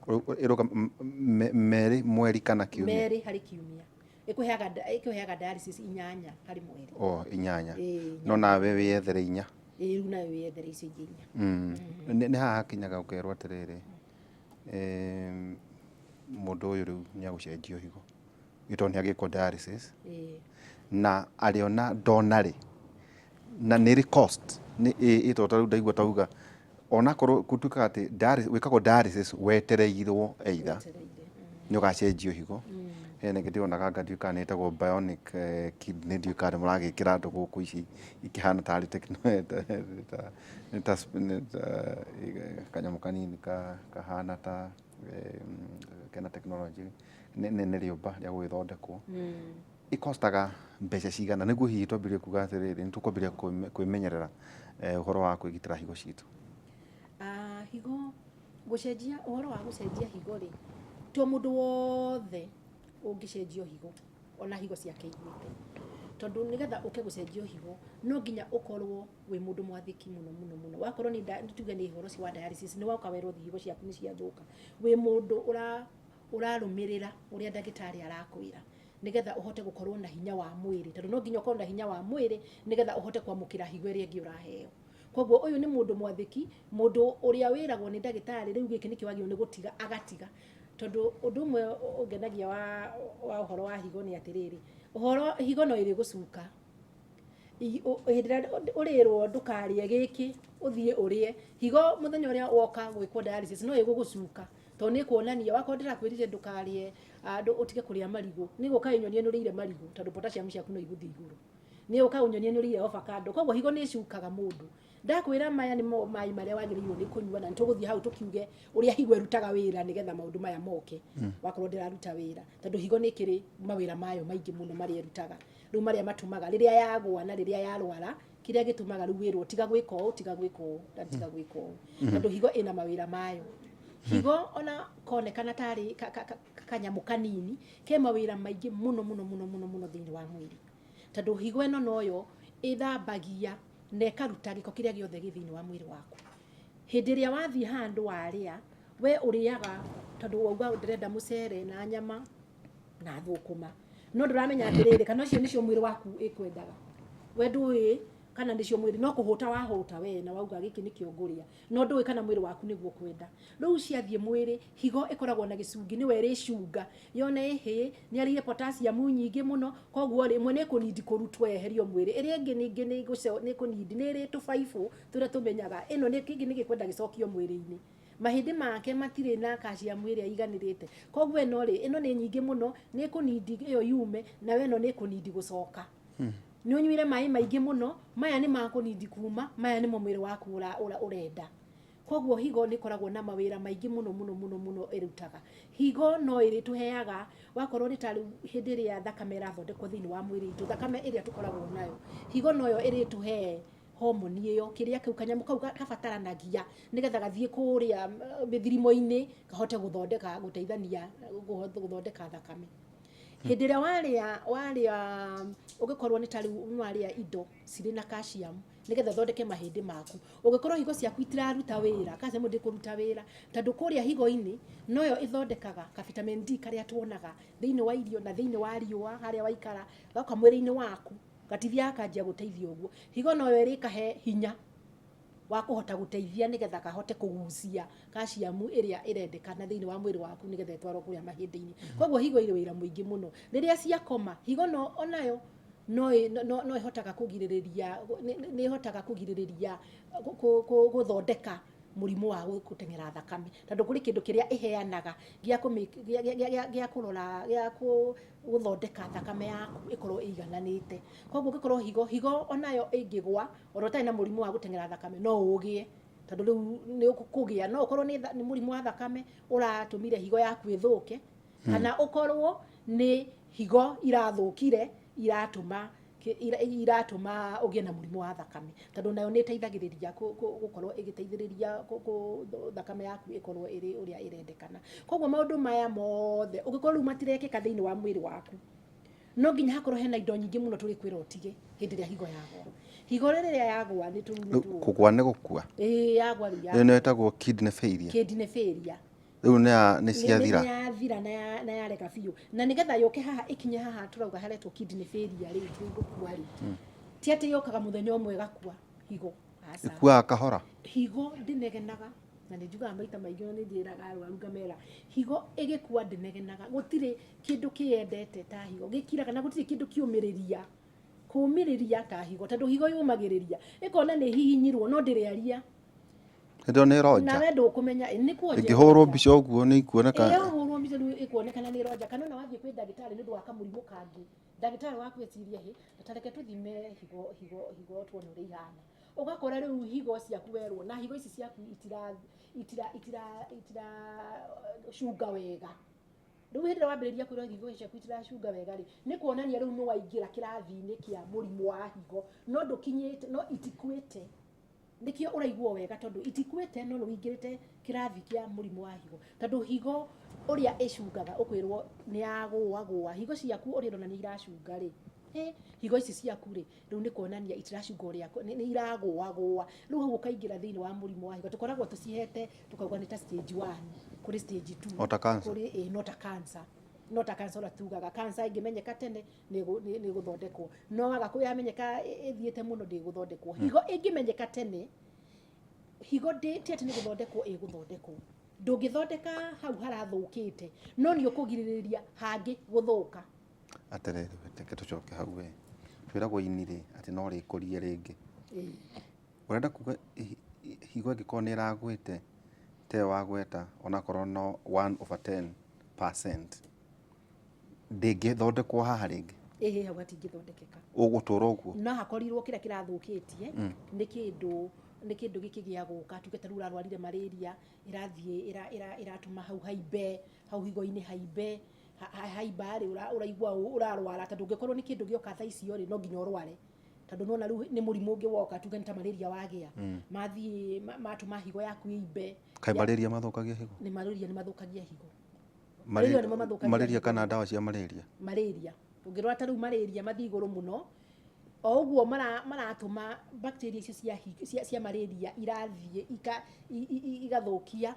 2 mweri kana kiumia? 2 harĩ kiumia. Ĩkũheaga dialysis 8 harĩ mweri. O, 8. No nawe wĩyethere 4. Ĩĩ, rĩu nawe wĩyethere icio ingĩ 4. Nĩ haha hakinyaga ũkerwo atĩrĩrĩ, mũndũ ũyũ rĩu nĩ agũcenjio higo, nĩ tondũ nĩ agĩkwo dialysis, na arĩona ndona rĩ, na nĩ ĩrĩ cost, nĩ ĩ tondũ rĩu ndaigua tauga onakorwo gũtuĩkaga atĩ wĩkagwo dialysis wetereirwo either nĩ ũgacenjio higo. Hena ĩngĩ ndĩronaga anga ndiũĩ kana nĩ ĩtagwo bionic kidney, ndiũĩ kana nĩ mũragĩkĩra andũ gũkũ ici ikĩhana tarĩ nĩ ta kanyamũ kanini kahana ta kena technology, nĩ rĩũmba rĩa gũgĩthondekwo. Ĩkostaga mbeca cigana nĩguo hihi twambĩrĩrie kuga atĩrĩrĩ nĩ tũkwambĩrĩria kwĩmenyerera ũhoro wa kwĩgitĩra higo citũ? Higo gũcenjia, ũhoro wa gũcenjia higo rĩ, to mũndũ wothe Ũngĩcenjio higo, ona higo ciake igwĩte, tondũ nĩgetha ũke gũcenjio higo no nginya ũkorwo wĩ mũndũ mwathĩki mũno mũno mũno. Wakorwo nĩ tuge nĩ ũhoro ũcio wa dialysis, nĩ woka werwo higo ciaku nĩ ciathũka, wĩ mũndũ ũrarũmĩrĩra ũrĩa ndagĩtarĩ arakwĩra, nĩgetha ũhote gũkorwo na hinya wa mwĩrĩ, tondũ no nginya ũkorwo na hinya wa mwĩrĩ nĩgetha ũhote kwamũkĩra higo ĩrĩa ĩngĩ ũraheo. Koguo ũyũ nĩ mũndũ mwathĩki, mũndũ ũrĩa wĩragwo nĩ ndagĩtarĩ rĩu gĩkĩ nĩkĩo wagĩrĩirwo nĩ gũtiga, agatiga. Tondũ ũndũ ũmwe ũngenagia wa ũhoro wa higo nĩ atĩrĩrĩ, ũhoro higo no ĩrĩ gũcuka. Hĩndĩ ĩrĩa ũrĩrwo ndũkarĩe gĩkĩ, ũthiĩ ũrĩe, higo mũthenya ũrĩa woka gwĩkwo dialysis no ĩgũgũcuka, tondũ nĩ ĩkuonania wakorwo ndĩrakwĩrire ndũkarĩe, ũtige kũrĩa marigũ, nĩ gũka ĩnyonie nĩ ũrĩire marigũ, tondũ potassium ciaku no igũthiĩ igũrũ. Nĩ ũka ũnyonie nĩ ũrĩire avocado. Koguo higo nĩ ĩcukaga mũndũ. Ndakwĩra maya nĩmo maĩ marĩa wagĩrĩirwo nĩ kũnyua, na nĩtũgũthiĩ hau tũkiuge ũrĩa higo ĩrutaga wĩra nĩgetha maũndũ maya moke. Wakorwo ndĩraruta wĩra, tondũ higo nĩ ĩkĩrĩ mawĩra mayo maingĩ mũno marĩa ĩrutaga, rĩu marĩa matũmaga rĩrĩa yagwa na rĩrĩa yarwara, kĩrĩa gĩtũmaga rĩu wĩrwo tiga gwĩka ũũ, tiga gwĩka ũũ, na tiga gwĩka ũũ, tondũ higo ĩna mawĩra mayo. Higo ona konekana tarĩ kanyamũ kanini, ke mawĩra maingĩ mũno mũno mũno mũno mũno thĩinĩ wa mwĩrĩ, tondũ higo ĩno noyo ĩthambagia na ĩkaruta gĩko kĩrĩa gĩothe gĩ thĩinĩ wa mwĩrĩ waku. Hĩndĩ ĩrĩa wathiĩ handũ warĩa, we ũrĩaga tondũ wauga ndĩrenda mũcere na nyama na thũkũma, no ndũramenya atĩrĩrĩ kana ũcio nĩcio mwĩrĩ waku ĩkwendaga. We ndũĩ kana nĩcio mwĩrĩ, no kũhũta wahũta we na wauga gĩkĩ nĩkĩo ngũrĩa, no ndũĩ kana mwĩrĩ waku nĩguo ũkwenda. Rĩu ciathiĩ mwĩrĩ, higo ĩkoragwo na gĩcungi, nĩwe ĩrĩcunga yone ĩhĩ nĩ arĩire potassium nyingĩ mũno, koguo rĩ ĩmwe nĩ ĩkũnindi kũrutwo yeherio mwĩrĩ, ĩrĩa ĩngĩ ningĩ nĩ ĩkũnindi, nĩ ĩrĩ tũbaibũ tũrĩa tũmenyaga ĩno nĩ kĩngĩ nĩ gĩkwenda gĩcokio mwĩrĩ-inĩ. Mahĩndĩ make matirĩ na calcium ĩrĩa iganĩrĩte, koguo ĩno rĩ, ĩno nĩ nyingĩ mũno, nĩ ĩkũnindi ĩyo yume, nayo ĩno nĩ ĩkũnindi gũcoka. Nĩ ũnyuire maĩ maingĩ mũno, maya nĩ makũnindi kuma, maya nĩmo mwĩrĩ waku ũrenda. Koguo higo nĩ ĩkoragwo na mawĩra maingĩ mũno mũno mũno mũno ĩrutaga. Higo no ĩrĩtũheaga, wakorwo nĩ ta rĩu hĩndĩ ĩrĩa thakame ĩrathondekwo thĩinĩ wa mwĩrĩ witũ, thakame ĩrĩa tũkoragwo nayo, higo noyo ĩrĩtũhe homoni ĩyo, kĩrĩa kĩu kanyamũ kau kabataranagia nĩgetha gathiĩ kũrĩa mĩthirimo-inĩ kahote gũthondeka, gũteithania gũthondeka thakame. Hĩndĩ ĩrĩa warĩa ũngĩkorwo nĩ ta rĩu warĩa indo cirĩ na calcium nĩgetha ũthondeke mahĩndĩ maku, ũngĩkorwo higo ciaku itiraruta wĩra, calcium ndĩkũruta wĩra, tondũ kũrĩa higo-inĩ noyo ĩthondekaga ka vitamin D karĩa tuonaga thĩinĩ wa irio na thĩinĩ wa riũa harĩa waikara, goka mwĩrĩ-inĩ waku gatithiaga kanjia gũteithia ũguo. Higo noyo ĩrĩkahe hinya wa kũhota gũteithia nĩgetha kahote kũgucia calcium ĩrĩa ĩrendekana thĩinĩ wa mwĩrĩ waku nĩgetha ĩtwarwo kũrĩa mahĩndĩ-inĩ. Koguo higo irĩ wĩra mũingĩ mũno. Rĩrĩa ciakoma, higo no onayo no no ĩhotaga kũgirĩrĩria, nĩ ĩhotaga kũgirĩrĩria gũthondeka mũrimũ wa gũteng'era thakame, tondũ kũrĩ kĩndũ kĩrĩa ĩheanaga gĩa kũrora, gĩa gũthondeka thakame yaku ĩkorwo ĩigananĩte. Koguo ũngĩkorwo higo onayo ĩngĩgwa, ona ũtarĩ na mũrimũ wa gũteng'era thakame no ũgĩe, tondũ rĩu nĩ ũkũgĩa, no ũkorwo nĩ mũrimũ wa thakame ũratũmire higo yaku ĩthũke, kana ũkorwo nĩ higo irathũkire iratũma ũgĩe na mũrimũ wa thakame, tondũ nayo nĩ ĩteithagĩrĩria gũkorwo ĩgĩteithĩrĩria thakame yaku ĩkorwo ĩrĩ ũrĩa ĩrendekana. Koguo maũndũ maya mothe ũngĩkorwo rĩu matirekĩka thĩinĩ wa mwĩrĩ waku, no nginya hakorwo hena indo nyingĩ mũno tũrĩkwĩra ũtige hĩndĩ ĩrĩa higo yagwa. Higo rĩrĩa yagwa nĩ Kũgwa nĩ gũkua. Ĩĩ, yagwa rĩu Ĩyo nĩyo ĩtagwo kidney failure. Kidney failure. Rĩu nĩ ciathira. Nĩ yathira na yarega biũ. Na nĩgetha yũke haha ĩkinye haha tũrauga haretwo kidney failure rĩ, gũkua rĩ. Ti atĩ yũkaga mũthenya ũmwe ĩgakua higo. Aca. Ĩkuaga kahora. Higo ndĩnegenaga, na nĩ njugaga maita maingĩ na nĩ njĩraga arwaru ngamera, higo ĩgĩkua ndĩnegenaga. Gũtirĩ kĩndũ kĩyendete ta higo, gĩkiraga na gũtirĩ kĩndũ kĩũmĩrĩria. Kũũmĩrĩria ta higo, tondũ higo yũmagĩrĩria. Ĩkona nĩ hihinyirwo no ndĩrĩaria. Hĩndĩ ĩyo nĩ ĩronja. Nawe ndũkũmenya, nĩ kuonja. Ĩngĩhũrwo mbica ũguo nĩ ikuoneka. Ĩĩ, yahũrwo mbica rĩu ĩkuonekana nĩ ĩronja. Kana ona wathiĩ kwĩ ndagĩtarĩ nĩ ũndũ wa kamũrimũ kangĩ, ndagĩtarĩ waku ecirie hĩ, ta reke tũthime higo, higo, higo tuone ũrĩa ihana. Ũgakora rĩu higo ciaku werwo, na higo ici ciaku itiracunga wega. Rĩu hĩndĩ ĩrĩa wambĩrĩria kwĩrwo higo ciaku itiracunga wega rĩ, nĩ kuonania rĩu nĩ waingĩra kĩrathi-inĩ kĩa mũrimũ wa higo, no ndũkinyĩte, no itikuĩte. Nĩkĩo ũraigua wega tondũ itikuĩte no nĩ ũingĩrĩte kĩrathi kĩa mũrimũ wa higo. Tondũ higo Ũrĩa ĩcungaga ũkwĩrwo nĩ yagũagũa higo ciaku, ũrĩa ũrona nĩ iracunga rĩ, higo ici ciaku rĩ, rĩu nĩ kuonania itiracunga ũrĩa nĩ iragũagũa. Rĩu hau ũkaingĩra thĩinĩ wa mũrimũ wa higo. Tũkoragwo tũcihete tũkauga nĩ ta stage 1 kũrĩ stage 2. O ta cancer. Kũrĩ, ĩ, no ta cancer, no ta cancer ũrĩa tugaga cancer ĩngĩmenyeka tene nĩ ĩgũthondekwo, no waga yamenyeka ĩthiĩte mũno ndĩgũthondekwo. Higo ĩngĩmenyeka tene, higo ndĩ ti atĩ nĩ gũthondekwo ĩgũthondekwo, ndũngĩthondeka hau harathũkĩte, no nĩ ũkũgirĩrĩria hangĩ gũthũka. Atĩrĩrĩ, reke tũcoke hau. We twĩragwo ini rĩ atĩ no rĩkũrie rĩngĩ. Ũrenda kuga higo ĩngĩkorwo nĩ ĩragwĩte ta ĩyo wagweta, onakorwo no 1 over 10%, ndĩngĩthondekwo haha rĩngĩ? Ĩhĩ, hau hatingĩthondekeka. Ũgũtũra ũguo. No hakorirwo kĩrĩa kĩrathũkĩtie nĩ kĩndũ gĩkĩ gĩa gũka, tuge ta rĩu ũrarwarire malaria, ĩrathiĩ ĩratũma hau haimbe, hau higo-inĩ haimbe. Haimba rĩ, ũraigua ũrarwara, tondũ ũngĩkorwo nĩ kĩndũ gĩoka thaa icio rĩ, no nginya ũrware, tondũ nona rĩu nĩ mũrimũ ũngĩ woka, tuge nĩ ta malaria wagĩa, mathiĩ matũma higo yaku ĩimbe. Kaĩ malaria mathũkagia higo? Nĩ malaria nĩ mathũkagia higo. Malaria nĩmo mathũkagia Malaria higo. kana ndawa cia malaria? Malaria, ũngĩrora ta rĩu malaria mathiĩ igũrũ mũno o ũguo, maratũma bacteria icio cia malaria irathiĩ igathũkia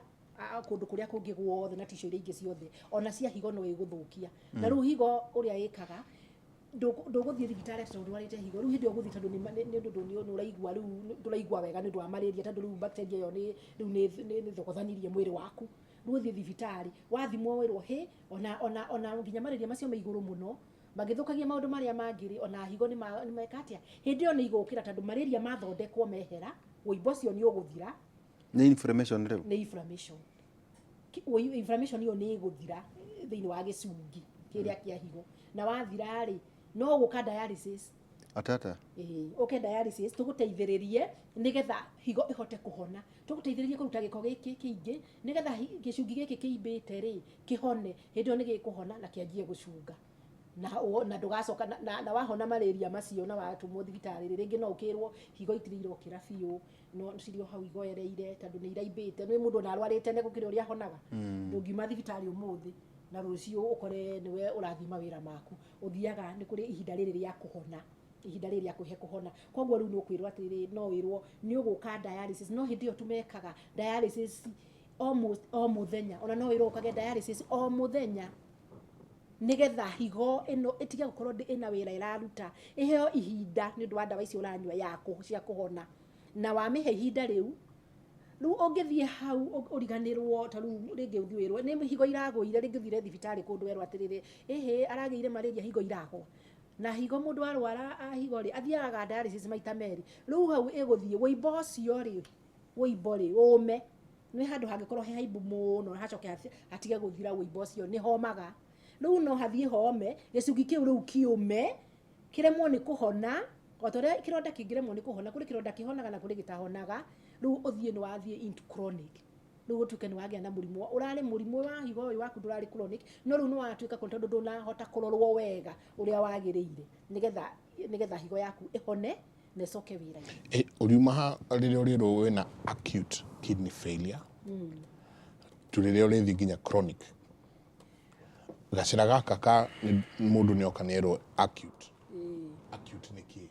kũndũ kũrĩa kũngĩ guothe na tissue iria ingĩ ciothe, ona cia higo no ĩgũthũkia. Na rĩu higo ũrĩa ĩkaga, ndũgũthiĩ thibitarĩ atĩ tondũ ndwarĩte higo. Rĩu hĩndĩ ĩyo ũgũthiĩ tondũ nĩ ũndũ nĩ ũraigua rĩu ndũraigua wega nĩ ũndũ wa malaria, tondũ rĩu bacteria ĩyo nĩ rĩu nĩ thokothanirie mwĩrĩ waku. Rĩu ũthiĩ thibitarĩ, wathimwo wĩrwo hĩ ona nginya malaria macio me igũrũ mũno magĩthũkagia maũndũ marĩa mangĩ rĩ, ona higo nĩ meka atĩa, hĩndĩ ĩyo nĩ igũkĩra, tondũ malaria mathondekwo mehera, wũimbo ũcio nĩ ũgũthira. Nĩ inflammation rĩu? Nĩ inflammation. Inflammation ĩyo nĩ ĩgũthira thĩinĩ wa gĩcungi kĩrĩa kĩa higo, na wathira rĩ, no gũka dialysis. Atata? Ĩĩ, ũke dialysis tũgũteithĩrĩrie nĩgetha higo ĩhote kũhona, tũgũteithĩrĩrie kũruta gĩko gĩkĩ kĩingĩ nĩgetha gĩcungi gĩkĩ kĩimbĩte rĩ kĩhone. Hĩndĩ ĩyo nĩ gĩkũhona na kĩanjie gũcunga na ndũgacoka na wahona malaria macio na watũmwo thibitarĩ rĩ, rĩngĩ no ũkĩrwo higo itirĩ irokĩra biũ, no cirĩ o hau igoereire tondũ nĩ iraimbĩte. Nĩ mũndũ ona arwarĩte nĩ gũkĩrĩ ũrĩa ahonaga. Ndũngiuma thibitarĩ ũmũthĩ na rũciũ ũkore nĩwe ũrathiĩ mawĩra maku. Ũthiaga nĩ kũrĩ ihinda rĩrĩ rĩa kũhona, ihinda rĩrĩ rĩa kwĩhe kũhona. Koguo rĩu nĩ ũkwĩrwo atĩrĩrĩ, no wĩrwo nĩ ũgũka dialysis, no hĩndĩ ĩyo tũmekaga dialysis almost o mũthenya. Ona no wĩrwo ũkage dialysis o mũthenya nĩgetha higo ĩno ĩtige gũkorwo ĩna wĩra ĩraruta, ĩheo ihinda nĩ ũndũ wa ndawa icio ũranyua ya cia kũhona. Na wamĩhe ihinda rĩu, rĩu ũngĩthiĩ hau ũriganĩrwo, ta rĩu rĩngĩ ũthiĩ wĩrwo nĩ higo iragũire, rĩngĩ ũthire thibitarĩ kũndũ werwo atĩrĩrĩ, ĩhĩ, aragĩire malaria, higo iragwa. Na higo, mũndũ arwara a higo rĩ, athiaga dialysis maita merĩ. Rĩu hau ĩgũthiĩ wũimbo ũcio rĩ, wũimbo rĩ ũme, nĩ handũ hangĩkorwo he haimbu mũno hacoke hatige gũthira, wũimbo ũcio nĩ homaga. Rĩu no hathiĩ home, gĩcungi kĩu rĩu kĩũme, kĩremwo nĩ kũhona, o ta ũrĩa kĩronda kĩngĩremwo nĩ kũhona. Kũrĩ kĩronda kĩhonaga na kũrĩ gĩtahonaga. Rĩu ũthiĩ nĩ wathiĩ into chronic, rĩu ũtuĩke nĩ wagĩa na mũrimũ. Ũrarĩ mũrimũ wa higo ũyũ waku ndũrarĩ chronic, no rĩu nĩ watuĩka chronic tondũ ndũnahota kũrorwo wega ũrĩa wagĩrĩire nĩgetha higo yaku ĩhone na ĩcoke wĩra-inĩ. Ũriuma ha rĩrĩa ũrĩrwo wĩna acute kidney failure tu rĩrĩa ũrĩthiĩ nginya chronic, gacĩra gaka ka mũndũ nĩ oka nĩerwo acute, acute nĩ kĩ?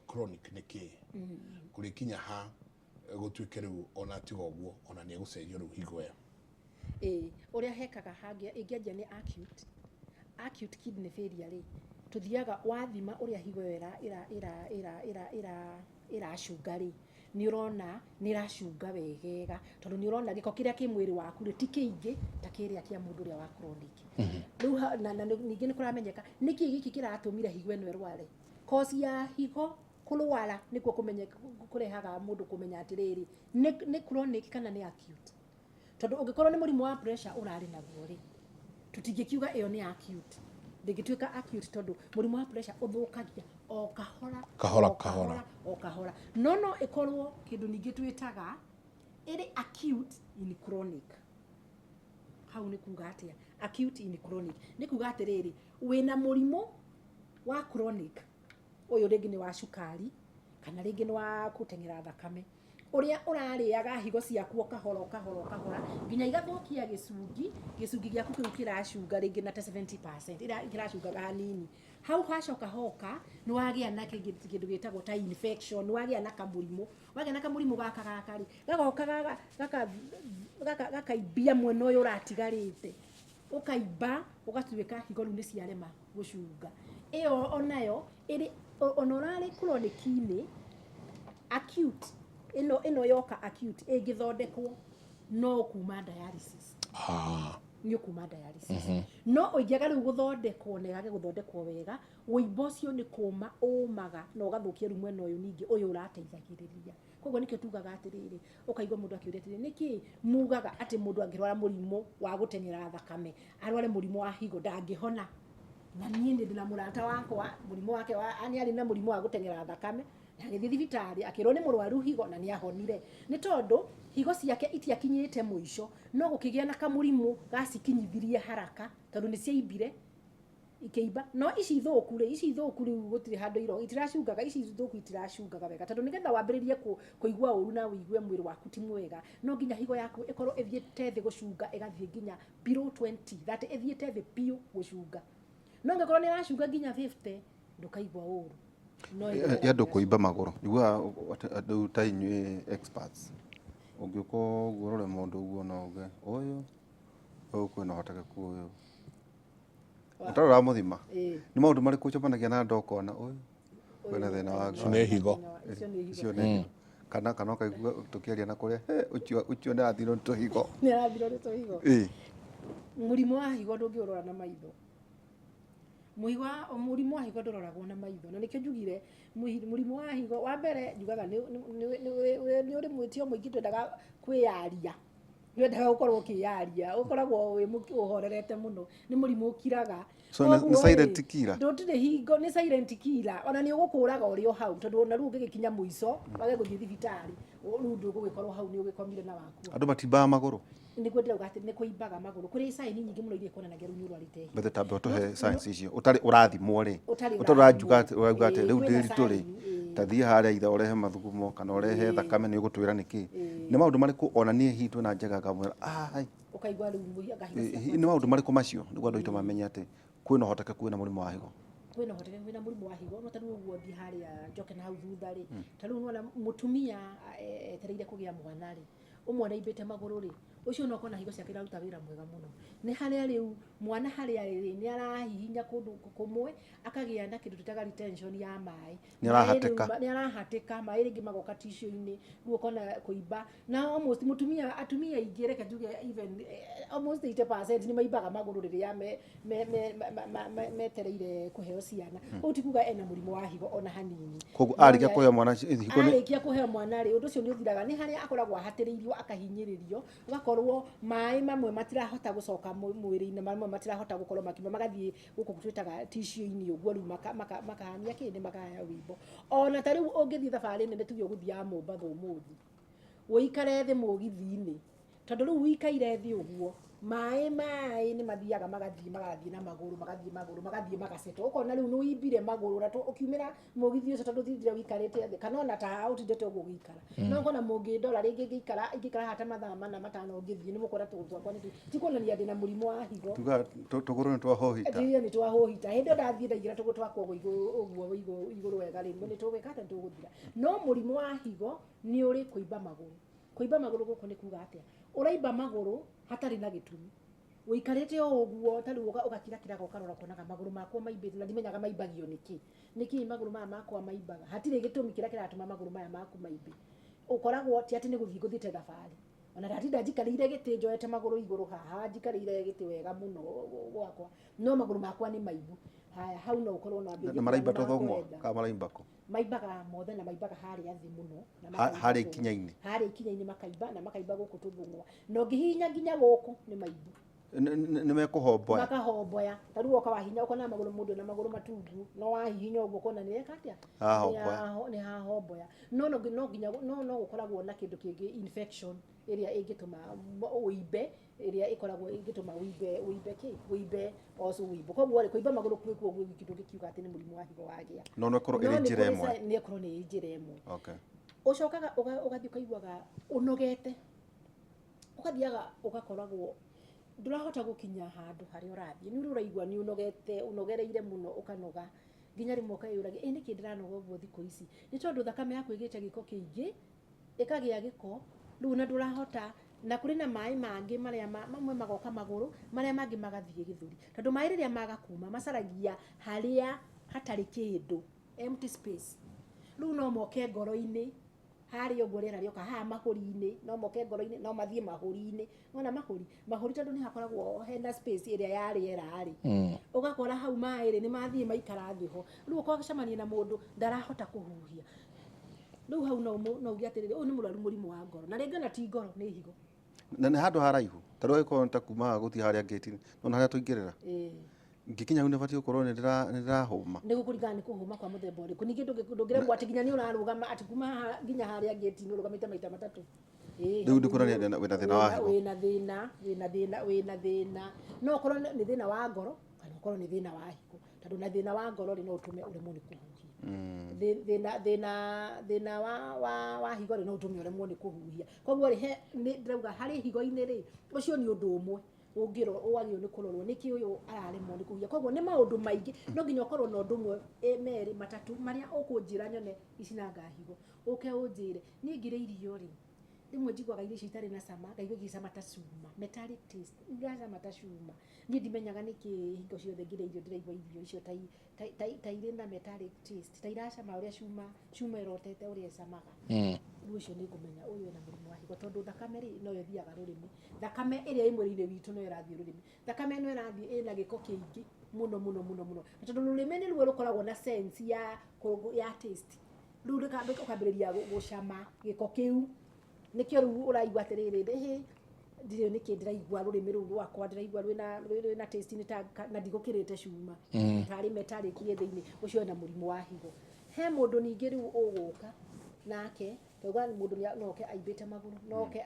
Chronic nĩ kĩ? Kũrĩkinya ha gũtuĩke rĩu ona tiga ũguo ona nĩ egũcenjio rĩu higo ĩyo? Ĩĩ, ũrĩa hekaga hangĩa ĩngĩanjia nĩ acute kidney failure rĩ, tũthiaga wathima ũrĩa higo ĩyo ĩra ĩra ĩra ĩra ĩra ĩra ĩracunga rĩ, nĩ ũrona nĩ ĩracunga wegega, tondũ nĩ ũrona gĩko kĩrĩa kĩ mwĩrĩ waku rĩ ti kĩingĩ ta kĩrĩa kĩa mũndũ ũrĩa wa chronic. Rĩu na ningĩ nĩ kũramenyeka nĩkĩ gĩkĩ kĩratũmire higo ĩno ĩrware. Cause ya higo kũrwara nĩkuo kũmenye kũrehaga mũndũ kũmenya atĩrĩrĩ, nĩ chronic kana nĩ acute, tondũ ũngĩkorwo nĩ mũrimũ wa pressure ũrarĩ naguo rĩ, tũtingĩkiuga ĩyo nĩ acute, ndĩngĩtuĩka acute, tondũ mũrimũ wa pressure ũthũkagia o kahora. Kahora, o kahora. O kahora. No ĩkorwo kĩndũ ningĩ twĩtaga ĩrĩ acute in chronic. Hau nĩ kuga atĩa? Acute in chronic nĩ kuga atĩrĩrĩ, wĩna mũrimũ wa chronic ũyũ, rĩngĩ nĩ wa cukari kana rĩngĩ nĩ wa gũteng'era thakame. Ũrĩa ũrarĩaga higo ciaku o kahora o kahora o kahora nginya igathũkia gĩcungi, gĩcungi gĩaku kĩu kĩracunga rĩngĩ na ta 70%, kĩracungaga hanini. Hau hacoka hoka nĩ wagĩa na kĩndũ gĩtagwo ta infection, nĩ wagĩa na kamũrimũ. Wagĩa na kamũrimũ gaka gaka rĩ, gagoka gakaimbia mwena ũyũ ũratigarĩte. Ũkaimba ũgatuĩka higo rĩu nĩ ciarema gũcunga. Ĩyo onayo ĩrĩ ona ũrarĩ chronic-inĩ, acute, ĩno ĩno yoka acute ĩngĩthondekwo no ũkuma dialysis. Nĩ ũkuma dialysis. No ũngĩaga rĩu gũthondekwo na ĩgage gũthondekwo wega, wũimbo ũcio nĩ kũma ũmaga na ũgathũkia rĩu mwena ũyũ ningĩ ũyũ ũrateithagĩrĩria. Koguo nĩkĩo tugaga atĩrĩrĩ, ũkaigua mũndũ akĩũria atĩrĩrĩ, nĩkĩ mugaga atĩ mũndũ angĩrwara mũrimũ wa gũteng'era thakame, arware mũrimũ wa higo ndangĩhona? Na niĩ nĩ ndĩ na mũrata wakwa, mũrimũ wake wa, nĩ arĩ na mũrimũ wa gũteng'era thakame, na agĩthiĩ thibitarĩ akĩrwo nĩ mũrwaru higo na nĩ ahonire. Nĩ tondũ higo ciake itiakinyĩte mũico, no gũkĩgĩa na kamũrimũ gacikinyithirie haraka, tondũ nĩ ciaimbire, ikĩimba. No ici thũku rĩ, ici thũku rĩu gũtirĩ handũ iro, itiracungaga, ici thũku itiracungaga wega, tondũ nĩgetha wambĩrĩrie kũigua ũru na ũigue mwĩrĩ waku ti mwega, no nginya higo yaku ĩkorwo ĩthiĩte thĩ gũcunga, ĩgathiĩ nginya below 20, 30, ĩthiĩte thĩ biũ gũcunga. No ĩngĩkorwo nĩ ĩracunga nginya 50, ndũkaigua ũru. No Ya andũ kũimba magũrũ, njiguaga rĩu ta inyuĩ experts, ũngĩũka ũguo ũrore mũndũ ũguo no uge ũyũ, ũyũ kwĩna ũhotekeku ũyũ. Ũtarĩ ũramũthima. Nĩ maũndũ marĩkũ ũcemanagia na andũ ũkona ũyũ kwĩna thĩna wa Icio nĩ higo. Icio nĩ higo. Icio nĩ higo. Kana kana ũkaigua tũkĩaria na kũrĩa, "He, ũcio ũcio nĩ arathirwo nĩ tũhigo." Nĩ arathirwo nĩ tũhigo. Mũrimũ wa higo ndũngĩũrora na maitho. Mũrimũ wa higo ndũroragwo na maitho. Na nĩkĩo njugire mũrimũ wa higo, wa mbere njugaga nĩ ũrĩ mwĩtĩo mũingĩ twendaga kwĩyaria. Ndwendaga gũkorwo ũkĩyaria, ũkoragwo wĩ ũhorerete mũno. Nĩ mũrimũ ũkiraga. So nĩ silent killer? Ndũtirĩ hingo, nĩ silent killer. Ona nĩ ũgũkũraga ũrĩ o hau, tondũ ona rĩu ũngĩgĩkinya mũico, wage gũthiĩ thibitarĩ, rĩu ndũgũgĩkorwo hau nĩ ũgĩkomire na wakua. Andũ matimbaga magũrũ? Nĩguo ndĩrauga atĩ nĩ kũimbaga magũrũ. Kũrĩ sign nyingĩ mũno iria ikuonanagia rĩu nĩ ũrwarĩte higo. Bethe tambe ũtũhe signs icio. Ũtarĩ ũrathimwo rĩ? Ũtarĩ Ũtarĩ ũranjuga atĩ, ũrauga atĩ rĩu Kwĩna ndĩ ritũ rĩ, sign, ĩĩ. ta thiĩ harĩa itha ũrehe mathugumo kana ũrehe thakame nĩ ũgũtwĩra nĩkĩ. Nĩ maũndũ marĩkũ ona niĩ hihi twĩna njega ngamwĩra, ai. Ũkaigua rĩu anga higo ciakwa Nĩ maũndũ marĩkũ macio nĩguo andũ aitũ mamenye atĩ kwĩna ũhotekeku wĩna mũrimũ wa higo? Kwĩna ũhotekeku wĩna mũrimũ wa higo, no ta rĩu ũguo thiĩ harĩa njoke na hau thutha rĩ, ta rĩu nĩwona mũtumia etereire kũgĩa mwana rĩ, ũmwe nĩaimbĩte magũrũ rĩ, ũcio no ũkona higo ciake iraruta wĩra mwega mũno. Nĩ harĩa rĩu mwana harĩa arĩ rĩ, nĩ arahihinya kũndũ kũmwe, akagĩa na kĩndũ twĩtaga retention ya maĩ. Nĩ arahatĩka. Nĩ arahatĩka, maĩ rĩngĩ magoka tissue-inĩ, rĩu ũkona kũimba. Na almost mũtumia, atumia aingĩ reke njuge even almost 80% nĩ maimbaga magũrũ rĩrĩa metereire kũheo ciana. Ũguo ti kuga ena mũrimũ wa higo ona hanini. Koguo arĩkia kũheo mwana higo nĩ Arĩkia kũheo mwana rĩ, ũndũ ũcio nĩ ũthiraga. Nĩ harĩa akoragwo ahatĩrĩirio akahinyĩrĩrio, ũgakorwo maĩ mamwe matirahota gũcoka mwĩrĩ-inĩ, mamwe matirahota gũkorwo makiuma magathiĩ gũkũ twĩtaga tissue-inĩ ũguo, rĩu makahania kĩ, nĩ makahaya wũimbo. Ona ta rĩu ũngĩthiĩ thabarĩ nene tuge ũgũthiaga Mombatha ũmũthĩ, ũikare thĩ mũgithi-inĩ, tondũ rĩu ũikaire thĩ ũguo, maĩ maĩ nĩ mathiaga magathiĩ magathiĩ na magũrũ, magathiĩ magũrũ, magathiĩ magacetwo. Ũkona rĩu nĩ ũimbire magũrũ na ũkiumĩra mũgithi ũcio tondũ ũtindire ũikarĩte thĩ, kana ona ta haha ũtindĩte ũguo ũgĩikara. No ũkona mũngĩndora rĩngĩ ingĩikara haha ta mathaa mana matano ngĩthiĩ, nĩ mũkuona tũgũrũ twakwa nĩ ti kuonania ndĩna mũrimũ wa higo. Tuga tũgũrũ nĩ twahũhita. Ndiye nĩ twahũhita. Hĩndĩ ĩyo ndathiĩ ndaigĩra tũgũrũ twakwa ũguo ũguo igũrũ wega rĩ, nĩ tũgwĩka atĩa, nĩ tũgũthira. No mũrimũ wa higo nĩ ũrĩ kũimba magũrũ. Kũimba magũrũ gũkũ nĩ kuga atĩa? Ũraimba magũrũ hatarĩ na gĩtũmi. Ũikarĩte o ũguo, ta rĩu ũgakirakiraga ũkarora ũkonaga magũrũ makwa maimbĩte na ndimenyaga maimbagio nĩkĩ. Nĩkĩ magũrũ maya makwa maimbaga? Hatirĩ gĩtũmi kĩrĩa kĩratũma magũrũ maya maku maimbe. Ũkoragwo ti atĩ nĩ gũthiĩ ngũthiĩte thabarĩ. Ona ndatinda njikarĩire gĩtĩ njoete magũrũ igũrũ haha, njikarĩire gĩtĩ wega mũno gwakwa, no magũrũ makwa nĩ maimbu. Haya, hau no ũkorwo no wambĩrĩrie Na maraimba tũthũng'wa, kana maraimba kũ? Maimbaga mothe na maimbaga harĩa thĩ mũno. Na makaimba harĩa ikinya-inĩ. Harĩa ikinya-inĩ makaimba, na makaimba gũkũ tũthũng'wa. Na ũngĩhihinya nginya gũkũ nĩ maimbu. Nĩ mekũhomboya. Makahomboya. Ta rĩu woka wahihinya ũkona magũrũ mũndũ ena magũrũ matungu, no wahihinya ũguo ũkona nĩ eka atĩa? Hahomboya. Nĩ hahomboya. No no no nginya no no gũkoragwo na kĩndũ kĩngĩ infection ĩrĩa ĩngĩtũma ũimbe, ĩrĩa ĩkoragwo ĩngĩtũma ũimbe, ũimbe kĩ? Ũimbe also ũimbo. Koguo rĩ, kũimba magũrũ kwĩ kuo gwĩ wiki ndũngĩkiuga atĩ nĩ mũrimũ wa higo wagĩa. No no ĩkorwo ĩrĩ njĩra ĩmwe. Nĩ ĩkorwo nĩ njĩra ĩmwe. Okay. Ũcokaga ũgathiĩ ũkaiguaga ũnogete, ũgathiaga ũgakoragwo ndũrahota gũkinya handũ harĩa ũrathiĩ, nĩ ũrĩa ũraigua nĩ ũnogete, ũnogereire mũno ũkanoga, nginya rĩmwe ũkeyũragia ĩ nĩkĩ ndĩranoga ũguo thikũ ici? Nĩ tondũ thakame yaku ĩgĩte gĩko kĩingĩ, ĩkagĩa gĩko, rĩu ona ndũrahota, na kũrĩ na maĩ mangĩ marĩa mamwe magoka magũrũ, marĩa mangĩ magathiĩ gĩthũri. Tondũ maĩ rĩrĩa maga kuma macaragia harĩa hatarĩ kĩndũ, empty space. Rĩu no moke ngoro-inĩ, harĩa ũguo rĩera rĩoka haha mahũri-inĩ, no moke ngoro-inĩ, no mathiĩ mahũri-inĩ. Wona mahũri? Mahũri tondũ nĩ hakoragwo hena space ĩrĩa ya rĩera rĩ, ũgakora hau maĩ rĩ, nĩ mathiĩ maikara thĩ ho. Rĩu ũgacemania na mũndũ ndarahota kũhuhia. Rĩu hau no no uge atĩrĩrĩ, ũyũ nĩ mũrwaru mũrimũ wa ngoro. Na rĩngĩ ona ti ngoro, nĩ higo. Na nĩ handũ haraihu ta rĩu angĩkorwo nĩ ta kuma haha gũthiĩ harĩa ngĩti-inĩ nona harĩa tũingĩrĩra. Ngĩkinya hau nĩ batiĩ gũkorwo nĩ ndĩrahũma. Nĩ gũkũringana nĩ kũhũma kwa mũthemba ũrĩkũ. Ningĩ ndũngĩremwo atĩ nginya nĩ ũrarũgama atĩ kuma haha nginya harĩa ngĩti-inĩ ũrũgamĩte maita matatũ. Rĩu nĩ kuonania wĩna thĩna wa higo. Wĩna thĩna, wĩna thĩna, wĩna thĩna. No ũkorwo nĩ thĩna wa ngoro kana ũkorwo nĩ thĩna wa higo. Tondũ na thĩna wa ngoro rĩ, no ũtũme ũremwo nĩ kũhuhia. Thĩna, thĩna, thĩna wa higo rĩ, no ũtũme ũremwo nĩ kũhuhia. Koguo rĩ, he, nĩ ndĩrauga harĩ higo-inĩ rĩ, ũcio nĩ ũndũ ũmwe ũngĩrora, wagĩrĩirwo nĩ kũrorwo nĩkĩ ũyũ araremwo nĩ kũhuhia. Koguo nĩ maũndũ maingĩ, no nginya ũkorwo na ũndũ ũmwe, merĩ, matatũ marĩa ũkũnjĩra nyone ici nanga higo. Ũke ũnjĩre, niĩ ngĩrĩa irio rĩ, rĩmwe njiguaga irio icio itarĩ na cama, ngaigua igĩcama ta cuma, metallic taste, iracama ta cuma. Niĩ ndimenyaga nĩkĩ hingo ciothe ngĩrĩa irio ndĩraigua irio icio ta irĩ na metallic taste, ta iracama ũrĩa cuma ĩrotete ũrĩa ĩcamaga. Rĩu ũcio nĩ ngũmenya ũyũ ena mũrimũ wa higo, tondũ thakame rĩ, noyo ĩthiaga rũrĩmĩ. Thakame ĩrĩa ĩ mwĩrĩ-inĩ witũ noyo ĩrathiĩ rũrĩmĩ. Thakame ĩno ĩrathiĩ ĩna gĩko kĩingĩ mũno mũno mũno mũno. Na tondũ rũrĩmĩ nĩruo rũkoragwo na sense ya taste. Rĩu ũkambĩrĩria gũcama gĩko kĩu. Nĩkĩo rĩu ũraigua atĩrĩrĩ, ĩhĩ, ndirĩ nĩkĩ ndĩraigua rũrĩmĩ rũu rwakwa, ndĩraigua rwĩna taste nĩ ta, na ndigũkĩrĩte cuma. Tarĩ metallic ĩ thĩinĩ, ũcio ena mũrimũ wa higo. He mũndũ ningĩ rĩu ũgũka nake, tauga mũndũ no oke aimbĩte magũrũ, no oke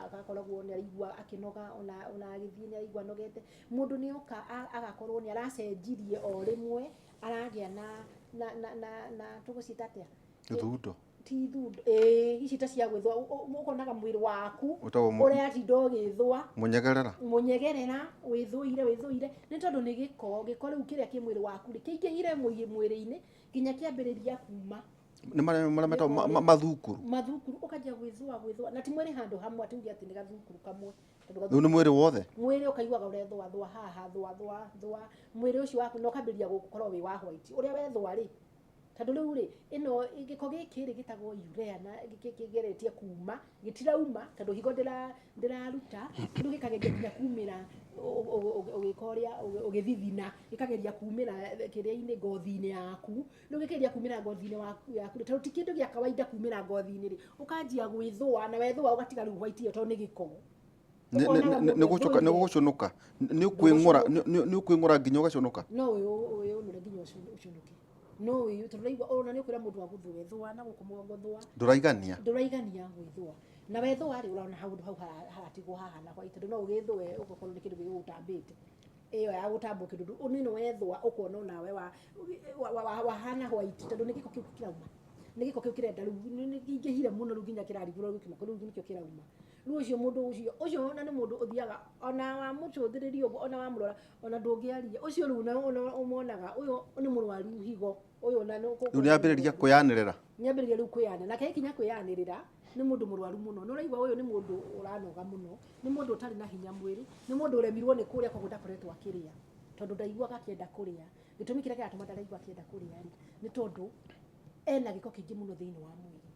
agakoragwo nĩ araigua akĩnoga, ona agĩthiĩ nĩ araigua anogete. Mũndũ nĩ oka agakorwo nĩ aracenjirie o rĩmwe, aragĩa na tũgũciĩta atĩa? Thundo. Ti thundo, ĩĩ, ici ta cia gwĩthũa, ũkonaga mwĩrĩ waku Ũtagwo ũratinda ũgĩthũa. Mũnyegerera. Mũnyegerera, wĩthũire, wĩthũire, nĩ tondũ nĩ gĩko, gĩko rĩu kĩrĩa kĩ mwĩrĩ waku rĩ, kĩingĩhire mwĩrĩ-inĩ, nginya kĩambĩrĩria kuma. Nĩ marĩa metagwo mathukuru. Mathukuru, ũkanjia gwĩthũa, gwĩthũa, na ti mwĩrĩ handũ hamwe, atĩ uge atĩ nĩ gathukuru kamwe. Tondũ Rĩu nĩ mwĩrĩ wothe? Mwĩrĩ ũkaiguaga ũrethũa thũa haha, thũa, thũa, thũa. Mwĩrĩ ũcio waku na ũkambĩrĩria gũkorwo wĩ wa white. Ũrĩa wethũa rĩ, tondũ rĩu rĩ, ĩno gĩko gĩkĩ rĩ gĩtagwo urea na kĩgeretie kuma, gĩtirauma tondũ higo ndĩraruta, rĩu gĩkageria nginya kumĩra ũgĩka ũrĩa ũgĩthithina, gĩkageria kumĩra kĩrĩa-inĩ ngothi-inĩ yaku. Rĩu gĩkĩgeria kumĩra ngothi-inĩ yaku rĩ, tondũ ti kĩndũ gĩa kawaida kumĩra ngothi-inĩ rĩ, ũkanjia gwĩthũa, na wethũa ũgatiga rĩu white ĩyo tondũ nĩ gĩko. Ũkonaga mũndũ Nĩ gũcoka, nĩ ethũire. gũgũcũnũka. Nĩ ũkwĩng'ũra, nĩ ũkwĩng'ũra nginya ũgacũnũka. No wĩyũnũre nginya ũcũnũke. No wĩyũ, tondũ ũraigua, ona nĩ ũkwĩra mũndũ agũthũe, thũa na gũkũ mũgongo thũa. Ndũraigania. Ndũraigania gwĩthũa. Na wethũa rĩ, ũrona handũ hau haratigwo haha na white, tondũ no ũgĩthũe ũgakorwo nĩ kĩndũ gĩgũgũtambĩte. Ĩyo ya gũtambwo kĩndũ, nĩ wethũa ũkona onawe wahana white, tondũ nĩ gĩko kĩu kĩrauma. Nĩ gĩko kĩu kĩrenda rĩu, nĩ kĩingĩhire mũno rĩu nginya kĩrarigũra rĩu kĩuma, rĩu nĩkĩo kĩrauma. Rĩu ũcio mũndũ ũcio, ũcio ona nĩ mũndũ ũthiaga, ona wamũcũthĩrĩria ũguo, ona wamũrora, ona ndũngĩaria. Ũcio rĩu ona ũmonaga, ũyũ nĩ mũrwaru higo, ũyũ ona nĩ Rĩu nĩ ambĩrĩria kwĩyanĩrĩra. Nĩ ambĩrĩria rĩu kwĩyanĩrĩra. Nake akinya kwĩyanĩrĩra, nĩ mũndũ mũrwaru mũno. Nĩ ũraigua ũyũ nĩ mũndũ ũranoga mũno, nĩ mũndũ ũtarĩ na hinya mwĩrĩ, nĩ mũndũ ũremirwo nĩ kũrĩa koguo ndakoretwo akĩrĩa. Tondũ ndaiguaga akĩenda kũrĩa. Gĩtũmi kĩrĩa kĩratũma ndaraigua akĩenda kũrĩa rĩ, nĩ tondũ ena gĩko kĩingĩ mũno thĩinĩ wa mwĩrĩ.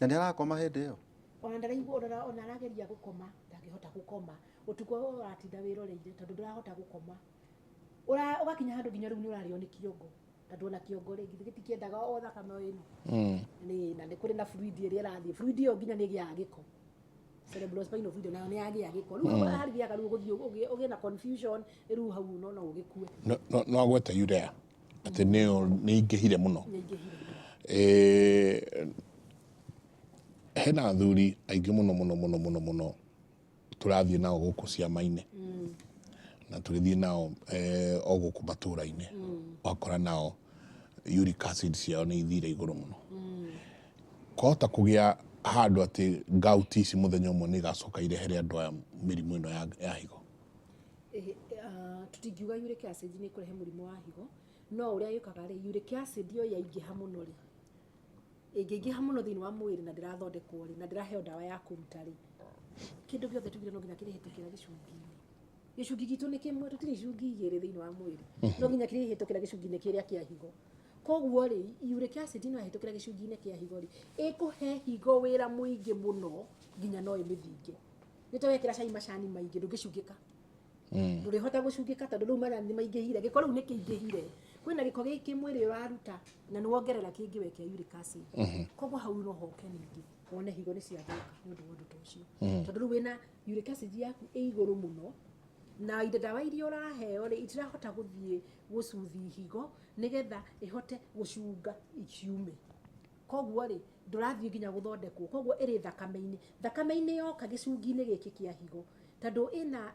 Na nĩ arakoma hĩndĩ ĩyo? Ona ndaraigua, ona arageria gũkoma, ndangĩhota gũkoma. Ũtukũ ũratinda wĩroreire tondũ ndũrahota gũkoma. Ũgakinya handũ nginya rĩu nĩ ũrarĩo nĩ kĩongo. Tondũ ona kĩongo rĩ, githĩ gĩtikĩendaga o thakame o ĩno. Nĩ, na nĩ kũrĩ na fluid ĩrĩa ĩrathiĩ. Fluid ĩyo nginya nĩ ĩgĩaga gĩko. Cerebrospinal fluid nayo nĩ yagĩa gĩko. Rĩu harĩaga rĩu ũgũthiĩ ũgĩe na confusion, rĩu hau no ũgĩkue. No agwete urea atĩ nĩyo nĩ ingĩhire mũno. Nĩ ingĩhire. Hena athuri aingĩ mũno mũno mũno mũno mũno tũrathiĩ nao gũkũ ciama-inĩ. Na tũgĩthiĩ nao o gũkũ matũra-inĩ. Wakora nao uric acid ciao nĩ ithire igũrũ mũno. Kwahota kũgĩa handũ atĩ gout ici mũthenya ũmwe nĩ igacoka irehere andũ aya mĩrimũ ĩno ya higo? Tũtingiuga uric acid nĩ ĩkũrehe mũrimũ wa higo, no ũrĩa ĩkaga rĩ, uric acid yo yaingĩha mũno rĩ, ĩngĩingĩha mũno thĩinĩ wa mwĩrĩ na ndĩrathondekwo rĩ, na ndĩraheo ndawa ya kũruta rĩ, kĩndũ gĩothe tugire no nginya kĩrĩhĩtũkĩra gĩcungi-inĩ. Gĩcungi gitũ nĩ kĩmwe, tũtirĩ icungi igĩrĩ thĩinĩ wa mwĩrĩ. No nginya kĩrĩhĩtũkĩra gĩcungi-inĩ kĩrĩa kĩa higo. Koguo rĩ, uric acid ĩno yahĩtũkĩra gĩcungi-inĩ kĩa higo rĩ, ĩkũhe higo wĩra mũingĩ mũno nginya no ĩmĩthinge. Nĩ ta wekĩra cai macani maingĩ, ndũngĩcungĩka. Ndũrĩhota gũcungĩka tondũ rĩu macani nĩ maingĩhire, gĩko rĩu nĩ kĩingĩhire. Kwĩna gĩko gĩkĩ mwĩrĩ ũraruta na nĩ wongerera kĩngĩ wekĩra uric acid. Koguo hau no hoke ningĩ wone higo nĩ ciathũka nĩ ũndũ wa ũndũ ta ũcio. Tondũ rĩu wĩna uric acid yaku ĩ igũrũ mũno na indo ndawa iria ũraheo rĩ itirahota gũthiĩ gũcuthi higo nĩgetha ĩhote gũcunga ciume. Koguo rĩ ndũrathiĩ nginya gũthondekwo, koguo ĩrĩ thakame-inĩ. Thakame-inĩ yoka gĩcungi-inĩ gĩkĩ kĩa higo, tondũ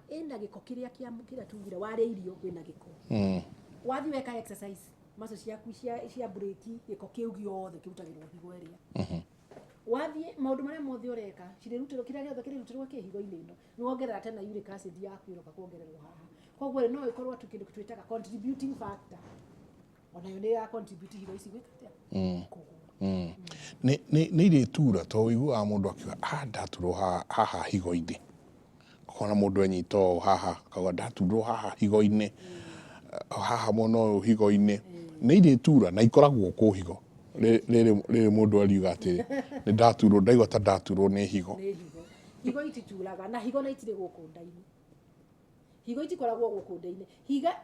ĩna gĩko kĩrĩa kĩa kĩrĩa tugire warĩa irio kwĩna gĩko. Wathiĩ weka exercise, muscle ciaku cia breki, gĩko kĩu gĩothe kĩrutagĩrwo higo ĩrĩa. Wathiĩ maũndũ marĩa mothe ũreka, cirĩrutĩrwo kĩrĩa gĩothe kĩrĩrutĩrwo kĩ higo-inĩ ĩno, nĩ wongerera tena uric acid yaku ĩroka kuongererwo haha. Koguo rĩ no ĩkorwo tu kĩndũ twĩtaga contributing factor. Onayo nĩ ya contribute higo ici gwĩka atĩa? Kũgũa. Nĩ irĩtura to ũiguaga mũndũ akiuga, ah, ndaturwo haha higo-inĩ. Ũkona mũndũ enyita ũũ haha, akauga ndaturwo haha higo-inĩ, haha mwena ũyũ higo-inĩ. Nĩ irĩtura na ikoragwo kũ higo. Rĩrĩ mũndũ ariuga atĩ nĩ ndaturwo, ndaigua ta ndaturwo nĩ higo. Nĩ higo. Higo itituraga na higo na itirĩ gũkũ nda-inĩ. Higo itikoragwo gũkũ nda-inĩ.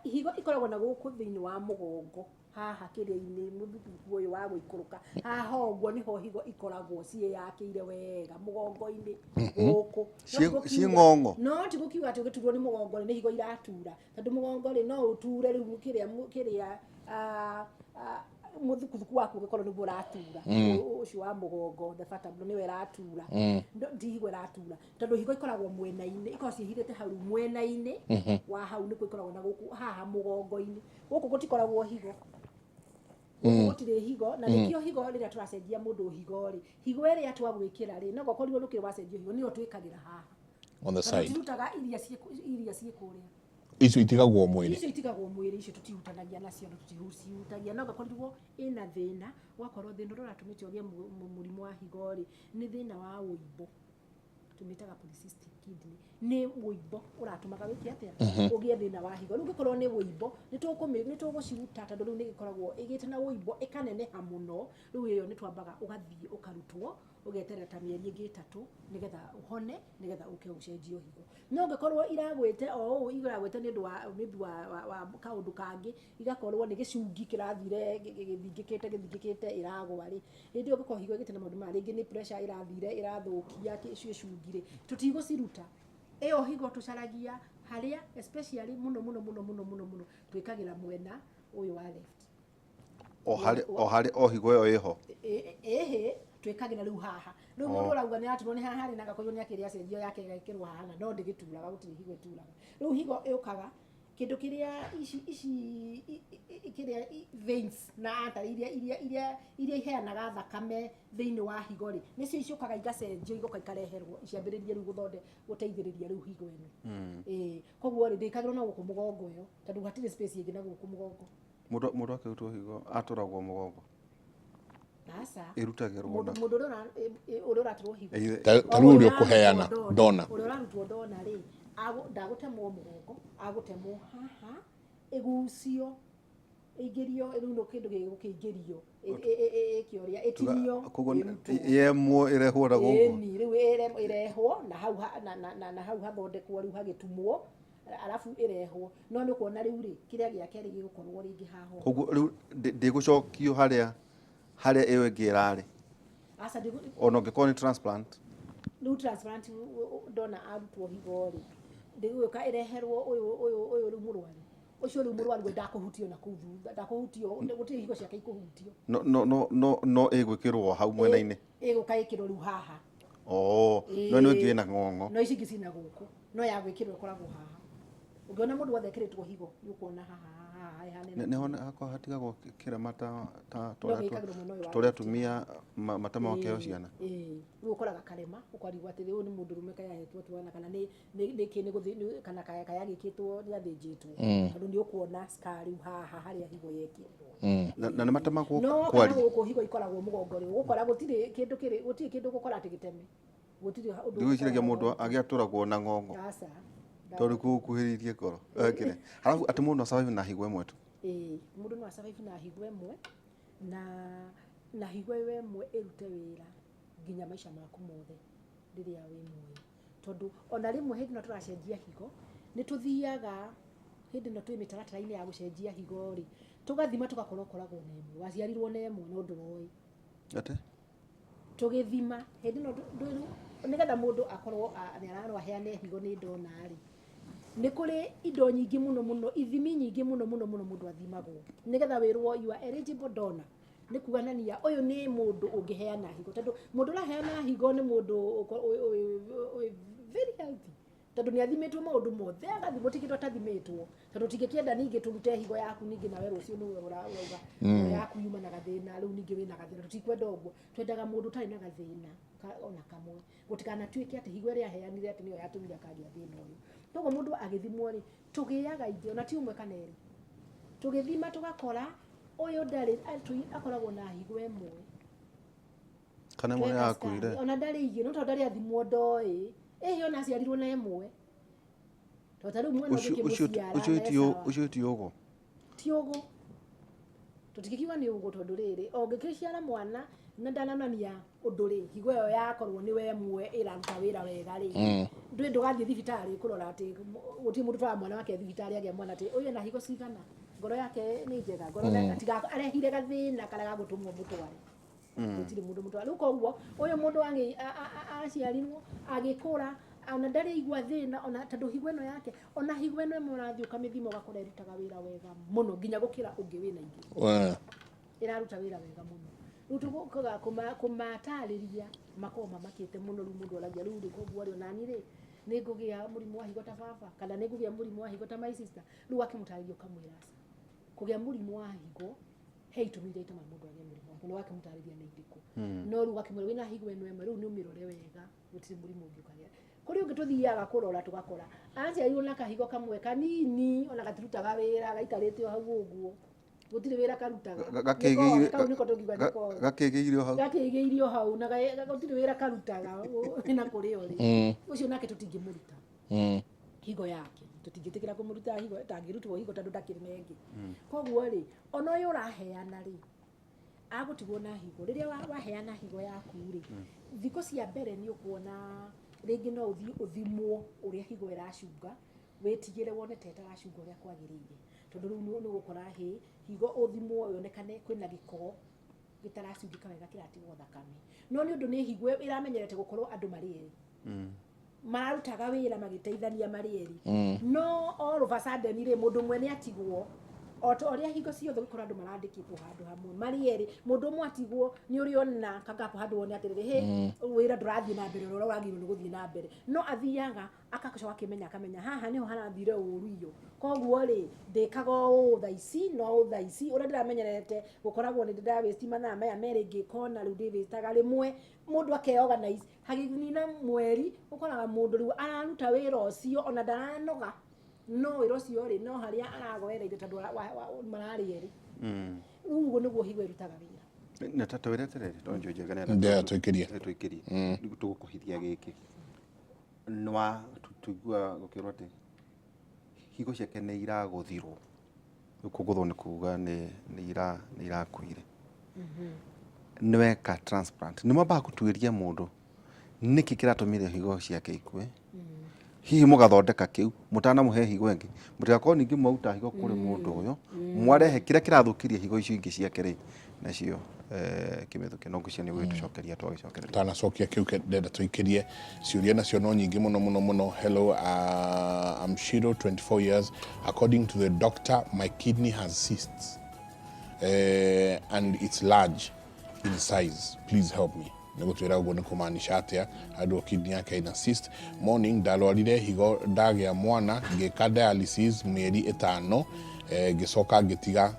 Higo ikoragwo na gũkũ thĩinĩ wa mũgongo haha kĩrĩa-inĩ mũthuthuku ũyũ wa gũikũrũka haha ũguo nĩho higo ikoragwo ciĩyakĩire wega mũgongo-inĩ gũkũ. Ciĩ ng'ong'o. No ti gũkiuga atĩ ũgĩturwo nĩ mũgongo nĩ higo iratura, tondũ mũgongo rĩ no ũture rĩu kĩrĩa mũthukuthuku waku ũgĩkorwo nĩguo ũratura. Ũcio wa mũgongo, the vertebral nĩwe ĩratura. Ti higo ĩratura, tondũ higo ikoragwo mwena-inĩ, ikoragwo ciĩhithĩte hau mwena-inĩ wa hau nĩkuo ikoragwo na gũkũ haha mũgongo-inĩ. Gũkũ gũtikoragwo higo. Gũkũ gũtirĩ higo, na nĩkĩo higo rĩrĩa tũracenjia mũndũ higo rĩ, higo ĩrĩa twagwĩkĩra rĩ, no ngokorirwo ndũkĩrĩ wacenjio higo, nĩyo twĩkagĩra haha. On the Tondũ side. tirutaga iria ciĩ kũrĩa. Icio itigagwo mwĩrĩ. Icio itigagwo mwĩrĩ, icio tũtihutanagia nacio na tũticihutagia. No ngakorirwo ĩna thĩna, ũgakorwo thĩna ũrĩa ũratũmĩte ũgĩe mũrimũ wa higo rĩ, nĩ thĩna wa ũimbo. Tũmĩtaga polycystic kidney. Nĩ ũimbo ũratũmaga wĩke atĩa? Ũgĩe thĩna wa higo. Rĩu ũngĩkorwo nĩ ũimbo, nĩ tũgũciruta tondũ rĩu nĩ ĩgĩkoragwo ĩgĩte na ũimbo, ĩkaneneha mũno. Rĩu ĩyo nĩ twambaga ũgathiĩ ũkarutwo, ũgeterera ta mĩeri ĩngĩ 3 nĩgetha ũhone, nĩgetha ũke ũcenjio higo. No ũngĩkorwo iragwĩte o ũũ, iragwĩte nĩ ũndũ wa maybe wa kaũndũ kangĩ, igakorwo nĩ gĩcungi kĩrathire gĩthingĩkĩte, gĩthingĩkĩte ĩragwa rĩ, hĩndĩ ĩyo ũngĩkorwo higo ĩgĩte na maũndũ maya, rĩngĩ nĩ pressure ĩrathire ĩrathũkia gĩcungi rĩ, tũtigũciruta. Ĩyo higo tũcaragia harĩa especially mũno mũno mũno mũno mũno mũno twĩkagĩra mwena ũyũ wa left. O harĩ o higo ĩyo ĩho. Ĩhĩ, twĩkagĩra rĩu haha. Rĩu mũndũ ũrauga nĩ araturwo nĩ haha rĩ, na agakorwo nĩ akĩrĩa acenjio yake ĩgekĩrwo haha, na no ndĩgĩturaga, gũtirĩ higo ĩturaga. Rĩu higo ĩũkaga kĩndũ kĩrĩa ici, ici, kĩrĩa veins na artery iria iheanaga thakame thĩinĩ wa higo rĩ, nĩcio icokaga igacenjio, igoka ikareherwo ciambĩrĩrie rĩu gũteithĩrĩria rĩu higo ĩno. Koguo rĩ, ndĩkagĩrwo na gũkũ mũgongo ĩyo, tondũ hatirĩ space ĩngĩ na gũkũ mũgongo. Mũndũ akĩrutwo higo atũragwo mũgongo? Aca. Ĩrutagĩrwo Mũndũ na ũrĩa ũraturwo higo. Ta rĩu ũrĩa ũkũheana ndona. Ũrĩa ũrarutwo ndona rĩ, ndagũtemwo mũgongo, agũtemwo haha, ĩgucio, ĩingĩrio, rĩu no kĩndũ gĩgũkĩingĩrio, ĩke ũrĩa, ĩtinio, Koguo ĩrutwo. yemwo ĩrehwo na gũkũ. Ĩni, rĩu ĩrehwo, na hau ha, na, na, na, na hau hathondekwo rĩu hagĩtumwo, arabu ĩrehwo. No nĩ ũkuona rĩu rĩ, kĩrĩa gĩake rĩ gĩgũkorwo rĩngĩ haha ũguo. Koguo rĩu ndĩgũcokio harĩa ĩyo ĩngĩ ĩrarĩ. Aca, ndĩgũ- Ona ũngĩkorwo nĩ transplant. Rĩu transplant ndona arutwo higo rĩ, ndĩgũka ĩreherwo ũyũ rĩu mũrwaru. Ũcio rĩu mũrwaru we ndakũhutio na kũu thutha, ndakũhutio, gũtirĩ higo ciake ikũhutio. No, no, no, no, no ĩgwĩkĩrwo hau mwena-inĩ. Ĩgũka ĩkĩrwo rĩu haha. Oh, no ĩno ĩngĩ ĩna ng'ong'o. No ici ingĩ cina gũkũ, no ya gwĩkĩrwo ĩkoragwo haha. Ũngĩona mũndũ wothe ekĩrĩtwo higo, nĩ ũkuona haha, haha Haha ĩhane na Nĩho hakoragwo hatigagwo kĩrema ta ta no tũrĩa gĩkagĩrwo mwena ũyũ wa tũrĩa left. atumia matemagwo kĩheo ciana. Ĩĩ, rĩu ũkoraga karema ũkarigwo atĩrĩ, ũyũ nĩ mũndũrũme kaĩ ahetwo twana kana nĩ nĩkĩ nĩ gũthĩ kana kaĩ agĩkĩtwo nĩ athĩnjĩtwo, tondũ nĩ ũkuona scar rĩu haha harĩa higo yekĩrirwo. Na nĩ matemagwo No kana kwari. Gũkũ higo ikoragwo mũgongo rĩ, ũgũkora gũtirĩ kĩndũ kĩrĩ, gũtirĩ kĩndũ ũgũkora atĩ gĩteme, gũtirĩ ũndũ. Ndigwĩciragia ũgũkora. Mũndũ agĩatũragwo na ng'ong'o. Aca. Tondũ kũu ũkuhĩrĩirie ngoro. Kĩrĩa halafu atĩ mũndũ no survive na higo ĩmwe tu? Ĩĩ, mũndũ no asurvive na higo ĩmwe, na higo ĩyo ĩmwe ĩrute wĩra nginya maica maku mothe rĩrĩa wĩ muoyo, tondũ ona rĩmwe hĩndĩ ĩno tũracenjia higo nĩ tũthiaga, hĩndĩ ĩno twĩ mĩtaratara-inĩ ya gũcenjia higo rĩ, tũgathima tũgakora ũkoragwo na ĩmwe, waciarirwo na ĩmwe no ndũroĩ. Atĩ? Tũgĩthima hĩndĩ ĩno nĩgetha mũndũ akorwo nĩ ararwo aheane higo nĩ ndona rĩ, nĩ kũrĩ indo nyingĩ mũno mũno, ithimi nyingĩ mũno mũno mũno mũndũ athimagwo nĩgetha wĩrwo you are eligible donor, nĩ kuonania ũyũ nĩ mũndũ ũngĩheana higo, tondũ mũndũ ũraheana higo nĩ mũndũ wĩ very healthy, tondũ nĩ athimĩtwo maũndũ mothe, agathimwo ti kĩndũ atathimĩtwo, tondũ tingĩkĩenda ningĩ tũrute higo yaku ningĩ nawe rũciũ nĩwe ũrauga ngoro yaku yuma na gathĩna, rĩu ningĩ wĩna gathĩna. Tũtikwenda ũguo, twendaga mũndũ ũtarĩ na gathĩna ona kamwe, gũtikanatuĩke atĩ higo ĩrĩa aheanire atĩ nĩyo yatũmire akagĩa thĩna ũyũ. Koguo mũndũ agĩthimwo rĩ, tũgĩaga ingĩ ona ti ũmwe kana erĩ, tũgĩthima tũgakora ũyũ ndarĩ akoragwo na higo ĩmwe. Kana ĩmwe Tweka yakuire. Scan, ona ndarĩ igĩ, no tondũ ndarĩ athimwo ndoĩ ĩhĩ ona aciarirwo na ĩmwe, tondũ ta rĩu mwana Ũcio ũcio ũngĩkĩmũciara ũcio na ti sawa. Ũcio ti ũgo. Ti ũgũ, tũtingĩkiuga nĩ ũgũ, tondũ rĩrĩ ũngĩkĩciara mwana na ndanonania ũndũ rĩ, higo ĩyo yakorwo nĩ we ĩmwe ĩraruta wĩra wega rĩ, ndũĩ ndũgathiĩ thibitarĩ kũrora atĩ gũtirĩ mũndũ ũtwaraga mwana wake thibitarĩ agĩa mwana atĩ ũyũ ena higo cigana, ngoro yake nĩ njega, ngoro tiga arehire gathĩna karĩa gagũtũmwo mũtware, gũtirĩ mũndũ mũtware. Rĩu koguo ũyũ mũndũ aciarirwo agĩkũra ona ndarĩ igua thĩna, ona tondũ higo ĩno yake, ona higo ĩno ĩmwe ũrathiĩ ũkamĩthima ũgakora ĩrutaga wĩra wega mũno nginya gũkĩra ũngĩ wĩna ingĩ. Ĩraruta wĩra wega mũno. Rĩu tũgũkaga kũmatarĩria makoragwo mamakĩte mũno. Rĩu mũndũ oragia, rĩu rĩ, koguo rĩ, onani rĩ, nĩ ngũgĩa mũrimũ wa higo ta baba kana nĩ ngũgĩa mũrimũ wa higo ta my sister? Rĩu wakĩmũtarĩria ũkamwĩra aca, kũgĩa mũrimũ wa higo he itũmi iria itũmaga mũndũ agĩe mũrimũ wa higo, na wakĩmũtarĩria nĩ irĩkũ, no rĩu wakĩmwĩra wĩna higo ĩno ĩmwe, rĩu nĩ ũmĩrore wega, gũtirĩ mũrimũ ũngĩ ũkagĩa. Kũrĩ ũngĩ tũthiaga kũrora tũgakora aciarirwo na kahigo kamwe kanini ona gatirutaga wĩra, gaikarĩte o hau ũguo, gũtirĩ wĩra karutaga. Gakĩgĩire. Kau nĩko tũngiuga nĩko. Gakĩgĩire o hau. Gakĩigĩirio hau na gũtirĩ wĩra karutaga na kũrĩ ũrĩ ũcio nake tũtingĩmũruta higo yake, tũtingĩtĩkĩra kũmũruta higo, tangĩrutwo higo tondũ ndakĩrĩ na ĩngĩ. Koguo rĩ, ona ũyũ ũraheana rĩ, agũtigwo na higo. Rĩrĩa waheana higo yaku rĩ, thikũ cia mbere nĩ ũkuona rĩngĩ no ũthiĩ ũthimwo ũrĩa higo ĩracunga, wĩtigĩre wone ta ĩtaracunga ũrĩa kwagĩrĩire, tondũ rĩu nĩ ũgũkora hĩ higo ũthimwo yonekane kwĩna gĩko gĩtaracungĩka wega kĩratigwo thakame, no nĩ ũndũ nĩ higo ĩramenyerete gũkorwo andũ marĩ erĩ mararutaga wĩra magĩteithania marĩ erĩ, no all of a sudden rĩ, mũndũ ũmwe nĩ atigwo, o ta ũrĩa hingo ciothe gũkorwo andũ marandĩkĩtwo handũ hamwe marĩ erĩ, mũndũ ũmwe atigwo nĩ ũrĩ ona kagapu handũ wone atĩrĩrĩ, hĩ, wĩra ndũrathiĩ na mbere ũrĩa ũragĩrĩirwo nĩ gũthiĩ na mbere, no athiaga agacoka akĩmenya, akamenya haha nĩho harathire ũru iyo, koguo rĩ, ndĩkaga ũũ thaa ici, no ũũ thaa ici ũrĩa ndĩramenyerete gũkoragwo nĩ ndĩrawĩsti mathaa maya merĩ ngĩkona, rĩu ndĩwĩstaga rĩmwe. Mũndũ akeorganize, hagĩnina mweri ũkoraga mũndũ rĩu araruta wĩra ũcio ona ndaranoga, no wĩra ũcio rĩ, no harĩa aragoereire tondũ mararĩ erĩ. Rĩu ũguo nĩguo higo ĩrutaga wĩra. Na ta twĩre atĩrĩrĩ, tondũ njũĩ njega nĩ Ndĩrenda tũikĩrie. Tũikĩrie. Rĩu tũgũkũhithia gĩkĩ nĩ wa tũiguaga gũkĩrwo atĩ higo ciake nĩ iragũthirwo. Rĩu kũgũthwo nĩ kuga nĩ irakuire, nĩ weka transplant, nĩ mwambaga gũtuĩria mũndũ nĩkĩ kĩratũmire higo ciake ikue, hihi mũgathondeka kĩu mũtanamũhe higo ĩngĩ, mũtigakorwo ningĩ mwauta higo kũrĩ mũndũ ũyũ, mwarehe kĩrĩa kĩrathũkirie higo icio ingĩ ciake rĩ nacio kĩmĩthũkia. No ngwĩciria nĩ ũgũgĩtũcokeria twagĩcokereria. Tanacokia kĩu ndenda tũikĩrie ciũria nacio no nyingĩ mũno mũno mũno. Hello, I'm Shiro, 24 years. According to the doctor, my kidney has cysts and it's large in size. Please help me. Nĩ gũtwĩra ũguo nĩ kũmaanisha atĩa andũ kidney yake ina cyst. Morning, ndarwarire higo ndagĩa mwana, ngĩka dialysis mĩeri 5. Ngĩcoka ngĩtiga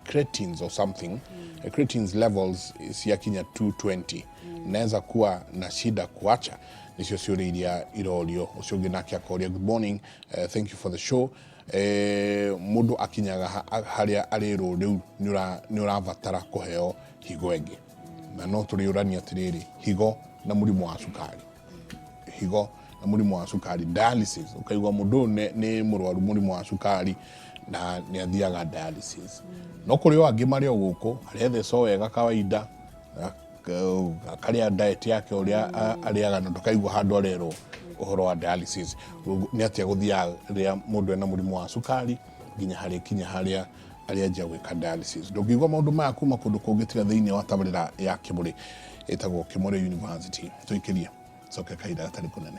creatines or something, creatines levels ciakinya 220. Naweza kuwa na shida kuacha? Nicio ciũria iria irorio. Ũcio ũngĩ nake akoria, "Good morning, thank you for the show. Mũndũ akinyaga harĩa arĩrwo rĩu nĩ ũrabatara kũheo higo ĩngĩ?" Na no tũrĩũrania atĩrĩrĩ, higo na mũrimũ wa cukari, higo na mũrimũ wa cukari, dialysis, ũkaigua mũndũ ũyũ nĩ mũrwaru mũrimũ wa cukari na nĩ athiaga dialysis. No kũrĩ o angĩ marĩ o gũkũ, arethecwo wega kawaida, akarĩa diet yake ũrĩa arĩaga, na ndũkaigua handũ arerwo ũhoro wa dialysis. Nĩ atĩa gũthiaga rĩrĩa mũndũ ena mũrimũ wa cukari nginya harĩ kinya harĩa arĩanjia gwĩka dialysis? Ndũngĩigua maũndũ maya kuma kũndũ kũngĩ tiga thĩinĩ wa tabarĩra ya Kĩmũrĩ ĩtagwo Kĩmũrĩ University. Tũikĩrie coke kahinda gatarĩ kũnene.